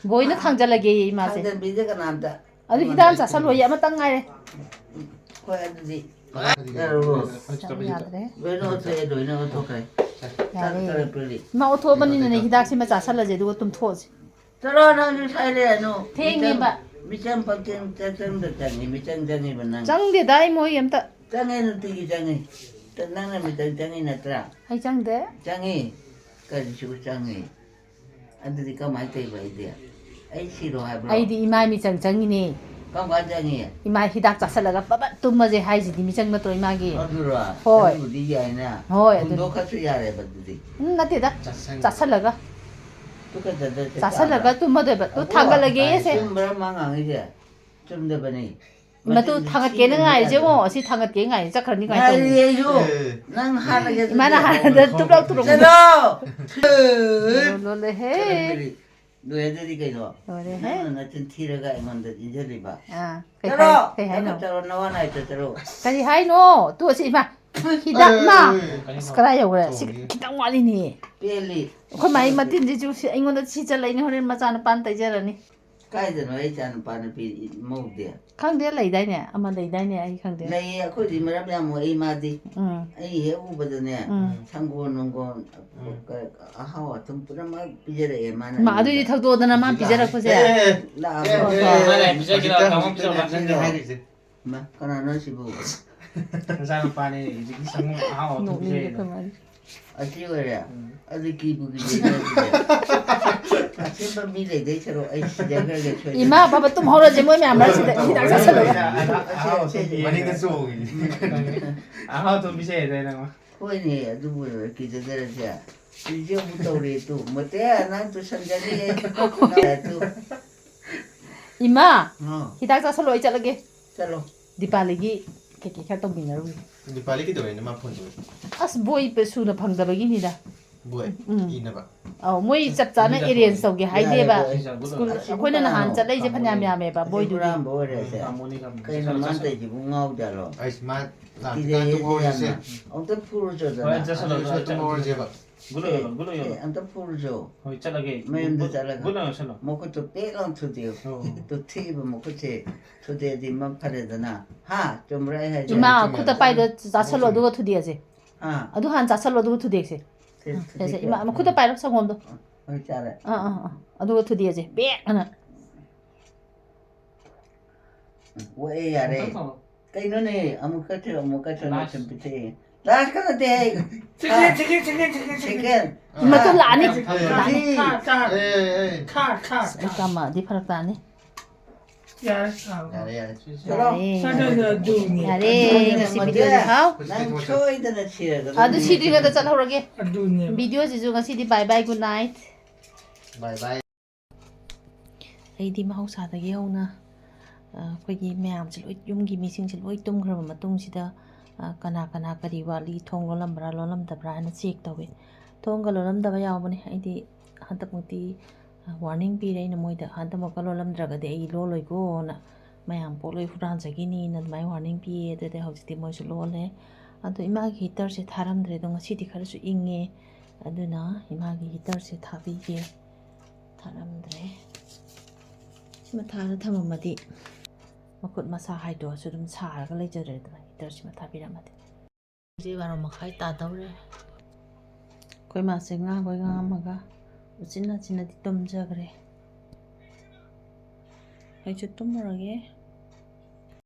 ꯕꯣꯏꯅ ꯊꯥꯡꯖꯜꯂꯒꯦꯌꯦ ꯏꯃꯥꯁꯦ꯫ ꯊꯥꯡꯖꯟꯕꯤꯗꯦ ꯀꯅꯥꯝꯇ꯫ ꯑꯗꯨ ꯍꯤꯗꯥꯛ ꯑꯃ ꯆꯥꯁꯜꯂꯣꯌꯦ ꯑꯃꯇꯪ ꯉꯥꯏꯔꯦ꯫ ꯍꯣꯏ ꯑꯗꯨꯗꯤ꯫ ꯌꯥꯝ ꯌꯥꯗ꯭ꯔꯦ꯫ ꯂꯣꯏꯅ ꯑꯣꯠꯊꯣꯛꯑꯦ ꯂꯣꯏꯅ ꯑꯣꯠꯊꯣꯛꯈ꯭ꯔꯦ꯫ ꯌꯥꯔꯦ꯫ ꯇꯔꯦꯠ ꯄꯤꯔꯤ꯫ ꯏꯃꯥ ꯑꯣꯠꯊꯣꯛꯑꯕꯅꯤꯅꯅꯦ ꯍꯤꯗꯥꯛꯁꯤꯃ ꯆꯥꯁꯜꯂꯁꯦ ꯑꯗꯨꯒ ꯇꯨꯝꯊꯣꯛꯑꯁꯦ꯫ ꯆꯠꯂꯣ ꯅꯪꯁꯨ ꯁ꯭ꯋꯥꯏ ꯂꯩꯔꯅꯨ꯫ ꯊꯦꯡꯉꯦꯕ꯫ ꯃꯤꯆꯪ ꯄꯪꯆꯪ ꯆꯪꯗ ꯆꯪꯉꯤ ꯃꯤꯆꯪ ꯆꯪꯉꯤꯕ ꯅꯪ꯫ ꯆꯪꯗꯦꯗ ꯑꯩ ꯃꯣꯏ ꯑꯝꯇ꯫ ꯆꯪꯉꯦ ꯅꯨꯡꯇꯤꯒꯤ ꯆꯪꯉꯤ꯫ ꯅꯪꯅ ꯃꯤꯆꯪ ꯆꯪꯉꯤ ꯅꯠꯇ꯭ꯔꯥ? ꯑꯩ ꯆꯪꯗꯦ꯫ ꯆꯪꯉꯤ꯫ ꯀꯔꯤꯁꯨ ꯆꯪꯉꯤ꯫ ꯑꯗꯨꯗꯤ ꯀꯃꯥꯏꯅ ꯇꯧꯔꯤꯕ ꯑꯩꯗꯤ? ꯑꯩ ꯁꯤꯔꯣ ꯍꯥꯏꯕ꯭ꯔꯣ? ꯑꯩꯗꯤ ꯏꯃꯥ ꯃꯤꯆꯪ ꯆꯪꯉꯤꯅꯦ꯫ ꯀꯔꯝ ꯀꯥꯟ ꯆꯪꯉꯤ? ꯏꯃꯥ ꯍꯤꯗꯥꯛ ꯆꯥꯁꯜꯂꯒ ꯄꯕꯠ ꯇꯨꯝꯃꯁꯦ ꯍꯥꯏꯁꯤꯗꯤ ꯃꯤꯆꯪ ꯅꯠꯇ꯭ꯔꯣ ꯏꯃꯥꯒꯤ? ꯑꯗꯨꯔꯣ? ꯍꯣꯏ꯫ ꯑꯗꯨꯕꯨꯗꯤ ꯌꯥꯏꯅ꯫ ꯍꯣꯏ, ꯑꯗꯨ- ꯍꯨꯟꯗꯣꯛꯈ꯭ꯔꯁꯨ ꯌꯥꯔꯦꯕ ꯑꯗꯨꯗꯤ꯫ ꯎꯝ, ꯅꯠꯇꯦꯗ꯫ ꯆꯥꯁꯟ- ꯆꯥꯁꯜꯂꯒ꯫ ꯇꯨꯀꯠꯆꯗ꯭ꯔꯁꯦ ꯆꯥꯁꯜꯂꯒ ꯇꯥꯕ꯭ꯔꯥ? ꯇꯨꯝꯃꯗꯣꯏꯕ꯫ ꯇꯨ ꯑꯕꯣ, ꯊꯥꯡꯒꯠꯂꯒꯦ ꯇꯥꯏ, ꯁꯦ꯫ ꯆꯨꯝꯕ꯭ꯔꯥ ꯃꯥ ꯉꯥꯡꯉꯤꯁꯦ? ꯆꯨꯝꯗꯕꯅꯤ꯫ ꯃꯇꯨ ꯃꯆꯤꯟ ꯊꯥꯡꯒꯠꯀꯦꯅ ꯊꯤꯕ ꯉꯥꯏꯔꯤꯁꯦ ꯌꯥꯗꯦ꯫ ꯌꯦꯡꯉꯣ꯫ ꯁꯤ ꯊꯥꯡꯒꯠꯀꯦ ꯉꯥꯏꯔꯤ꯫ ꯆꯠꯈ꯭ꯔꯅꯤ ꯀꯃꯥꯏꯅ ꯉꯥꯏꯔꯤ ꯇꯧꯅꯤ? ꯑꯩꯁꯨ꯫ ꯑꯦ꯫ ꯅꯪ ꯍꯥꯟꯅꯒꯤ ꯏꯃꯥꯅ ꯍꯥꯟꯅꯗ ꯇꯨꯞꯂꯥꯎ ꯇꯨꯞꯂꯥꯎ ꯆꯠꯂꯣ! ꯂꯣꯜꯂꯦꯍꯦ꯫ ꯂꯣꯏꯔꯦ ꯑꯗꯨꯗꯤ ꯀꯩꯅꯣ? ꯂꯣꯏꯔꯦꯍꯦ꯫ ꯅꯪꯅ ꯅꯆꯤꯟ ꯊꯤꯔꯒ ꯑꯩꯉꯣꯟꯗ ꯏꯟꯖꯜꯂꯤꯕ꯫ ꯑꯥ, ꯀꯩ ꯆꯠꯂꯣ! ꯍꯥꯏ-, ꯀꯩ ꯍꯥꯏꯅꯣ? ꯆꯠꯂꯣ, ꯅꯋꯥ ꯅꯥꯏꯇ ꯆꯠꯂꯣ꯫ ꯀꯔꯤ ꯍꯥꯏꯅꯣ? ꯇꯨ ꯑꯁꯤ ꯏꯃꯥ꯫ ꯍꯤꯗꯥꯛ ꯃꯥ꯫ ꯀꯩꯅꯣ? ꯑꯁ, ꯀꯗꯥꯏ ꯌꯧꯈ꯭ꯔꯦ? ꯁꯤ ꯆꯣꯡꯉꯤ꯫ ꯈꯤꯇꯪ ꯋꯥꯠꯂꯤꯅꯦ꯫ ꯄꯦꯜꯂꯤ꯫ ꯑꯩꯈꯣꯏ ꯃꯥꯒꯤ ꯃꯇꯤꯟꯁꯤꯁꯨ ꯁꯤ ꯑꯩꯉꯣꯟꯗ ꯁꯤ ꯆꯠꯂꯛꯏꯅꯦ꯫ ꯍꯣꯔꯦꯟ ꯃꯆꯥꯅꯨꯄꯥꯅ ꯇꯩꯖꯔꯅꯤ꯫ ꯀꯥꯏꯗꯅꯣ ꯑꯩ ꯏꯆꯥ ꯅꯨꯄꯥ ꯅꯨꯄꯤ ꯃꯧꯗꯤ? ꯈꯪꯗꯦ, ꯂꯩꯗꯥꯏꯅꯦ? ꯑꯃ ꯂꯩꯗꯥꯏꯅꯦ? ꯑꯩ ꯈꯪꯗꯦ. ꯂꯩꯌꯦ, ꯑꯩꯈꯣꯏꯗꯤ ꯃꯔꯝ ꯌꯥꯝ ꯃꯣꯛꯏ ꯃꯥꯗꯤ. ꯎꯝ. ꯑꯩ ꯍꯦꯛ ꯎꯕꯗꯅꯦ, ꯎꯝ. ꯁꯪꯒꯣꯜ ꯅꯨꯡꯒꯣꯜ, ꯎꯝ. ꯑꯍꯥꯎ ꯑꯊꯨꯝ ꯄꯨꯝꯅꯃꯛ ꯄꯤꯖꯔꯛꯑꯦ ꯃꯥꯅ ꯃꯥ ꯑꯗꯨꯗꯤ ꯑꯩꯉꯣꯟꯗ. ꯊꯛꯇꯣꯛꯑꯗꯅ ꯃꯥ ꯄꯤꯖꯔꯛꯄꯁꯦ. ꯂꯥꯛꯑꯕ. ꯍꯣꯏ, ꯍꯣꯏ. ꯃꯥ ꯂꯥꯛꯑꯦ, ꯄꯤꯖꯒꯦ ꯂꯥꯛꯑꯣ, ꯍꯧꯖꯤꯛꯇ ꯀꯥꯡꯍꯧ ꯍꯧꯖꯤꯛꯇ ꯄꯤꯖꯧ, ꯅꯠꯇꯦꯅꯦ ꯀꯥꯡꯍꯧ. ꯍꯥꯏꯔꯤꯁꯦ. ꯃꯥ, ꯀꯅꯥꯅꯣ ꯁꯤꯕꯨ? ꯅꯆꯥꯅꯨꯄꯥꯅꯦ, ꯍꯧꯖꯤꯛꯀꯤ ꯁꯪꯒꯣꯝ ꯑꯍꯥꯎ ꯑꯊꯨꯝ ꯅꯣꯛꯅꯤꯡꯉꯦ ꯄꯤꯖꯩꯗꯣ. ꯑꯩꯈꯣꯏ ꯃꯥꯗꯤ. ꯑꯁꯤ ꯑꯣꯏꯔꯦ? ꯑꯗꯨ ꯀꯤꯕꯨ ꯀꯤꯖꯩꯅꯦ ꯑꯗꯨꯗꯤ. ꯑꯁꯦꯡꯕ ꯃꯤ ꯂꯩꯗꯣꯏ ꯁꯔꯨꯛ ꯑꯩ ꯁꯤꯖꯈ꯭ꯔꯒꯦ ꯁꯣꯏꯗꯅ. ꯏꯃꯥ, ꯕꯕꯥ, ꯇꯨꯝꯍꯧꯔꯁꯦ, ꯃꯣꯏ ꯃꯌꯥꯝ ꯃꯔꯛꯁꯤꯗ ꯍꯤꯗꯥꯛ ꯆꯥꯁꯜꯂꯨ. ꯑꯍꯥꯎ ꯑꯊꯨꯝ ꯄꯤꯖꯩꯗꯣ. ꯃꯅꯤꯡꯗ ꯆꯣꯡꯉꯤꯅꯤ. ꯑꯍꯥꯎ ꯑꯊꯨꯝ ꯄꯤꯖꯩꯗꯣ ꯅꯪ. ꯍꯣꯏꯅꯦ, ꯑꯗꯨꯕꯨ ꯀꯤꯖꯗꯔꯁꯦ. ꯁꯤꯁꯦ ꯑꯃꯨꯛ ꯇꯧꯔꯦ ꯇꯨ. ꯃꯣꯇꯦ, ꯅꯪ ꯇꯨꯁꯟꯒꯅꯤ. ꯇꯨ. ꯏꯃꯥ, ꯑꯥ, ꯍꯤꯗꯥꯛ ꯆꯥꯁꯜꯂꯣ, ꯑꯩ ꯆꯠꯂꯒꯦ. ꯆꯠꯂꯣ. ꯗꯤꯄꯥꯂꯤꯒꯤ ꯀꯩꯀꯩ ꯈꯔ ꯇꯧꯃꯤꯟꯅꯔꯨꯒꯦ. ꯗꯤꯄꯥꯂꯤ ꯀꯩꯗꯧꯔꯦꯅ ꯃꯥ ꯐꯣꯟ ꯇꯧꯔꯦ? ꯑꯁ, ꯕꯣꯏ ꯁꯨꯅ ꯐꯪꯗꯕꯒꯤꯅꯤꯗ. ꯕꯣꯏ ꯎꯝ. ꯑꯧ, ꯃꯣꯏ ꯆꯞ ꯆꯥꯅ ꯑꯦꯔꯦꯟꯖ ꯇꯧꯒꯦ ꯍꯥꯏꯗꯦꯕ. ꯌꯥꯔꯦ, ꯕꯣꯏ. ꯁ꯭ꯀꯨꯜ ꯑꯁꯤꯕꯨ ꯑꯩꯈꯣꯏꯅ ꯅꯍꯥꯟ ꯀꯅꯥꯅꯣ? ꯆꯠꯂꯛꯏꯁꯦ ꯐꯅꯌꯥꯝ ꯌꯥꯝꯃꯦꯕ ꯑꯁꯤ ꯕꯣꯏꯗꯨꯗꯤ. ꯍꯨꯔꯥꯟꯕ ꯑꯣꯏꯔꯦꯁꯦ. Harmony harmony. ꯀꯩꯅꯣ ꯃꯥꯅ ꯇꯧꯔꯤꯁꯤꯕꯨ ꯉꯥꯎꯖꯥꯠꯂꯣ? ꯑꯩꯁ ꯃꯥ ꯂꯥꯛꯇ꯭ꯔꯤꯀꯥꯟ ꯀꯤꯖꯩꯌꯦ ꯇꯨꯝꯍꯧꯔꯁꯦ. ꯌꯥꯝꯅ꯫ ꯑꯃꯨꯛꯇ ꯐꯨꯔꯨꯆꯣꯗꯅ꯫ ꯍꯣꯏ, ꯆꯠꯁꯜꯂꯣ, ꯑꯗꯨꯁꯨ ꯆꯠꯁꯜꯂꯣ. ꯇꯨꯝꯍꯧꯔꯁꯦꯕ. ꯒꯨꯂꯣ ꯌꯣꯜꯂꯣ, ꯒꯨꯂꯣ ꯌꯣꯜꯂꯣ. ꯑꯦ, ꯑꯝꯇ ꯐꯨꯔꯨꯆꯣ. ꯍꯣꯏ, ꯆꯠꯂꯒꯦ. ꯃꯌꯨꯝꯗ ꯒꯨ-, ꯆꯠꯂꯒ꯫ ꯒꯨꯂꯣ ꯌꯣꯜꯁꯜꯂꯣ. ꯃꯈꯨꯠꯇꯣ ꯄꯦꯛ ꯂꯥꯎ ꯊꯨꯗꯦꯛꯎ꯫ ꯑꯣ. ꯇꯨ ꯊꯤꯕ ꯃꯈꯨꯠꯁꯦ ꯊꯨꯗꯦꯛꯑꯗꯤ ꯃ ꯐꯔꯦꯗꯅ꯫ ꯍꯥ? ꯆꯨꯝꯕ꯭ꯔꯥ ꯑꯩ ꯍꯥꯏꯁꯦ? ꯏꯃꯥ, ꯆꯨꯝꯃꯦ, ꯈꯨꯠꯇ ꯆꯨꯝꯃꯦ. ꯄꯥꯏꯗꯣ ꯆꯥꯁꯜꯂꯣ, ꯆꯨꯝꯃꯦ. ꯑꯗꯨꯒ ꯊꯨꯗꯦꯛꯑꯁꯦ. ꯑꯥ꯫ ꯑꯗꯨ ꯍꯥꯟꯅ ꯆꯥꯁꯜꯂꯣ, ꯑꯗꯨꯒ ꯊꯨꯗꯦꯛꯁꯦ. ꯊꯨ-, ꯁꯦ, ꯁꯦ, ꯊꯨꯗꯦꯛꯀꯦ꯫ ꯏꯃꯥ, ꯃꯈꯨꯠꯇ ꯄꯥꯏꯔꯣ, ꯁꯪꯒꯣꯝꯗꯣ꯫ ꯍꯣꯏ, ꯆꯥꯔꯦ꯫ ꯑꯥ, ꯑꯥ, ꯑꯥ. ꯑꯗꯨꯒ ꯊꯨꯗꯦꯛꯑꯁꯦ, ꯕꯦꯛ ꯑꯅ꯫ ꯑꯣꯛꯑꯦ, ꯌꯥꯔꯦ꯫ ꯑꯃꯨꯛꯇꯪ ꯇꯧꯔꯣ. ꯀꯩꯅꯣꯅꯦ, ꯑꯃꯨꯛꯀꯁꯨ, ꯑꯃꯨꯛꯀꯁꯨ ꯂꯥꯁ. ꯅꯨꯡꯊꯤꯜ ꯄꯤꯊꯛꯑꯦ꯫ ꯂꯥꯁꯀ ꯅꯠꯇꯦ ꯑꯩ꯫ ꯁꯦꯀꯦꯟ, ꯁꯦꯀꯦꯟ, ꯁꯦꯀꯦꯟ, ꯁꯦꯀꯦꯟ, ꯁꯦꯀꯦꯟ꯫ ꯁꯦꯀꯦꯟ꯫ ꯏꯃꯥ, ꯇꯨ ꯂꯥꯛꯑꯅꯤ. ꯑꯦ, ꯂꯥꯛꯑꯅꯤ. ꯊꯥꯔꯠ, ꯊꯥꯔꯠ, ꯑꯦ, ꯑꯦ. ꯊꯥꯔꯠ, ꯊꯥꯔꯠ, ꯑꯩ ꯊꯥꯔꯠ꯫ ꯀꯥꯃꯗꯤ ꯐꯔꯛ ꯇꯥꯅꯤ. ꯌꯥꯔꯦ, ꯊꯥꯔꯠ꯫ ꯌꯥꯔꯦ, ꯌꯥꯔꯦ꯫ ꯌꯥꯔꯦ. ꯁꯥꯏꯗ ꯑꯗꯨꯅꯦ꯫ ꯌꯥꯔꯦ, ꯉꯁꯤ ꯚꯤꯗꯤꯑꯣꯗꯤ ꯍꯥꯎ. ꯅꯪ ꯁꯣꯏꯗꯅ ꯁꯤꯔꯒ ꯑꯗꯨ ꯁꯤꯗ꯭ꯔꯤꯉꯩꯗ ꯆꯠꯍꯧꯔꯒꯦ. ꯑꯗꯨꯅꯦ꯫ ꯚꯤꯗꯤꯑꯣꯁꯤꯁꯨ ꯉꯁꯤꯗꯤ bye bye, good night. Bye bye. ꯑꯩꯗꯤ ꯃꯍꯧꯁꯥꯗꯒꯤ ꯍꯧꯅ, ꯑ, ꯑꯩꯈꯣꯏꯒꯤ ꯃꯌꯥꯝꯁꯦ ꯂꯣꯏ, ꯌꯨꯝꯒꯤ ꯃꯤꯁꯤꯡꯁꯦ ꯂꯣꯏ ꯇꯨꯝꯈ꯭ꯔꯕ ꯃꯇꯨꯡꯁꯤꯗ, ꯑ, ꯀꯅꯥ ꯀꯅꯥ ꯀꯔꯤ ꯋꯥꯠꯂꯤ, ꯊꯣꯡ ꯂꯣꯜꯂꯝꯕ꯭ꯔꯥ ꯂꯣꯜꯂꯝꯗꯕ꯭ꯔꯥ ꯍꯥꯏꯅ ꯆꯦꯛ ꯇꯧꯋꯤ꯫ ꯊꯣꯡꯒ ꯂꯣꯜꯂꯝꯗꯕ ꯌꯥꯎꯕꯅꯦ꯫ ꯑꯩꯗꯤ ꯍꯟꯗꯛꯃꯨꯛꯇꯤ, ꯑ, ꯋꯥꯔꯅꯤꯡ ꯄꯤꯔꯦ ꯑꯩꯅ ꯃꯣꯏꯗ, ꯍꯟꯗꯛꯃꯨꯛꯀ ꯂꯣꯜꯂꯝꯗ꯭ꯔꯒꯗꯤ ꯑꯩ ꯂꯣꯜꯂꯣꯏꯀꯣꯅ, ꯃꯌꯥꯝ ꯄꯣꯠ ꯂꯣꯏ ꯍꯨꯔꯥꯟꯖꯈꯤꯅꯤꯅ ꯑꯗꯨꯃꯥꯏꯅ ꯋꯥꯔꯅꯤꯡ ꯄꯤꯌꯦ꯫ ꯑꯗꯨꯗꯤ ꯍꯧꯖꯤꯛꯇꯤ ꯃꯣꯏꯁꯨ ꯂꯣꯜꯂꯦ꯫ ꯑꯗꯣ ꯏꯃꯥꯒꯤ ꯍꯤꯇꯔꯁꯦ ꯊꯥꯔꯝꯗ꯭ꯔꯦ꯫ ꯑꯗꯣ ꯉꯁꯤꯗꯤ ꯈꯔꯁꯨ ꯏꯪꯉꯦ, ꯑꯗꯨꯅ ꯏꯃꯥꯒꯤ ꯍꯤꯇꯔꯁꯦ ꯊꯥꯕꯤꯒꯦ꯫ ꯊꯥꯔꯝꯗ꯭ꯔꯦ꯫ ꯃꯊꯥꯗ ꯊꯝꯃꯝꯃꯗꯤ ꯃꯈꯨꯠ ꯃꯁꯥ ꯍꯥꯏꯗꯣꯛꯑꯁꯨ ꯑꯗꯨꯝ ꯁꯥꯔꯒ ꯂꯩꯖꯔꯦꯗꯅ, ꯍꯤꯇꯔꯁꯤꯃ ꯊꯥꯕꯤꯔꯝꯃꯗꯤ꯫ ꯍꯧꯖꯤꯛ ꯕꯥꯔꯣ ꯃꯈꯥꯏ ꯇꯥꯗꯧꯔꯦ꯫ ꯑꯩꯈꯣꯏ ꯃꯥꯁꯦ ꯉꯥꯡꯈꯣꯏ ꯉꯥꯡꯉꯝꯃꯒ ꯎꯆꯤꯟ ꯅꯥꯆꯤꯟꯅꯗꯤ ꯇꯨꯝꯖꯈ꯭ꯔꯦ꯫ ꯑꯩꯁꯨ ꯇꯨꯝꯃꯨꯔꯒꯦ꯫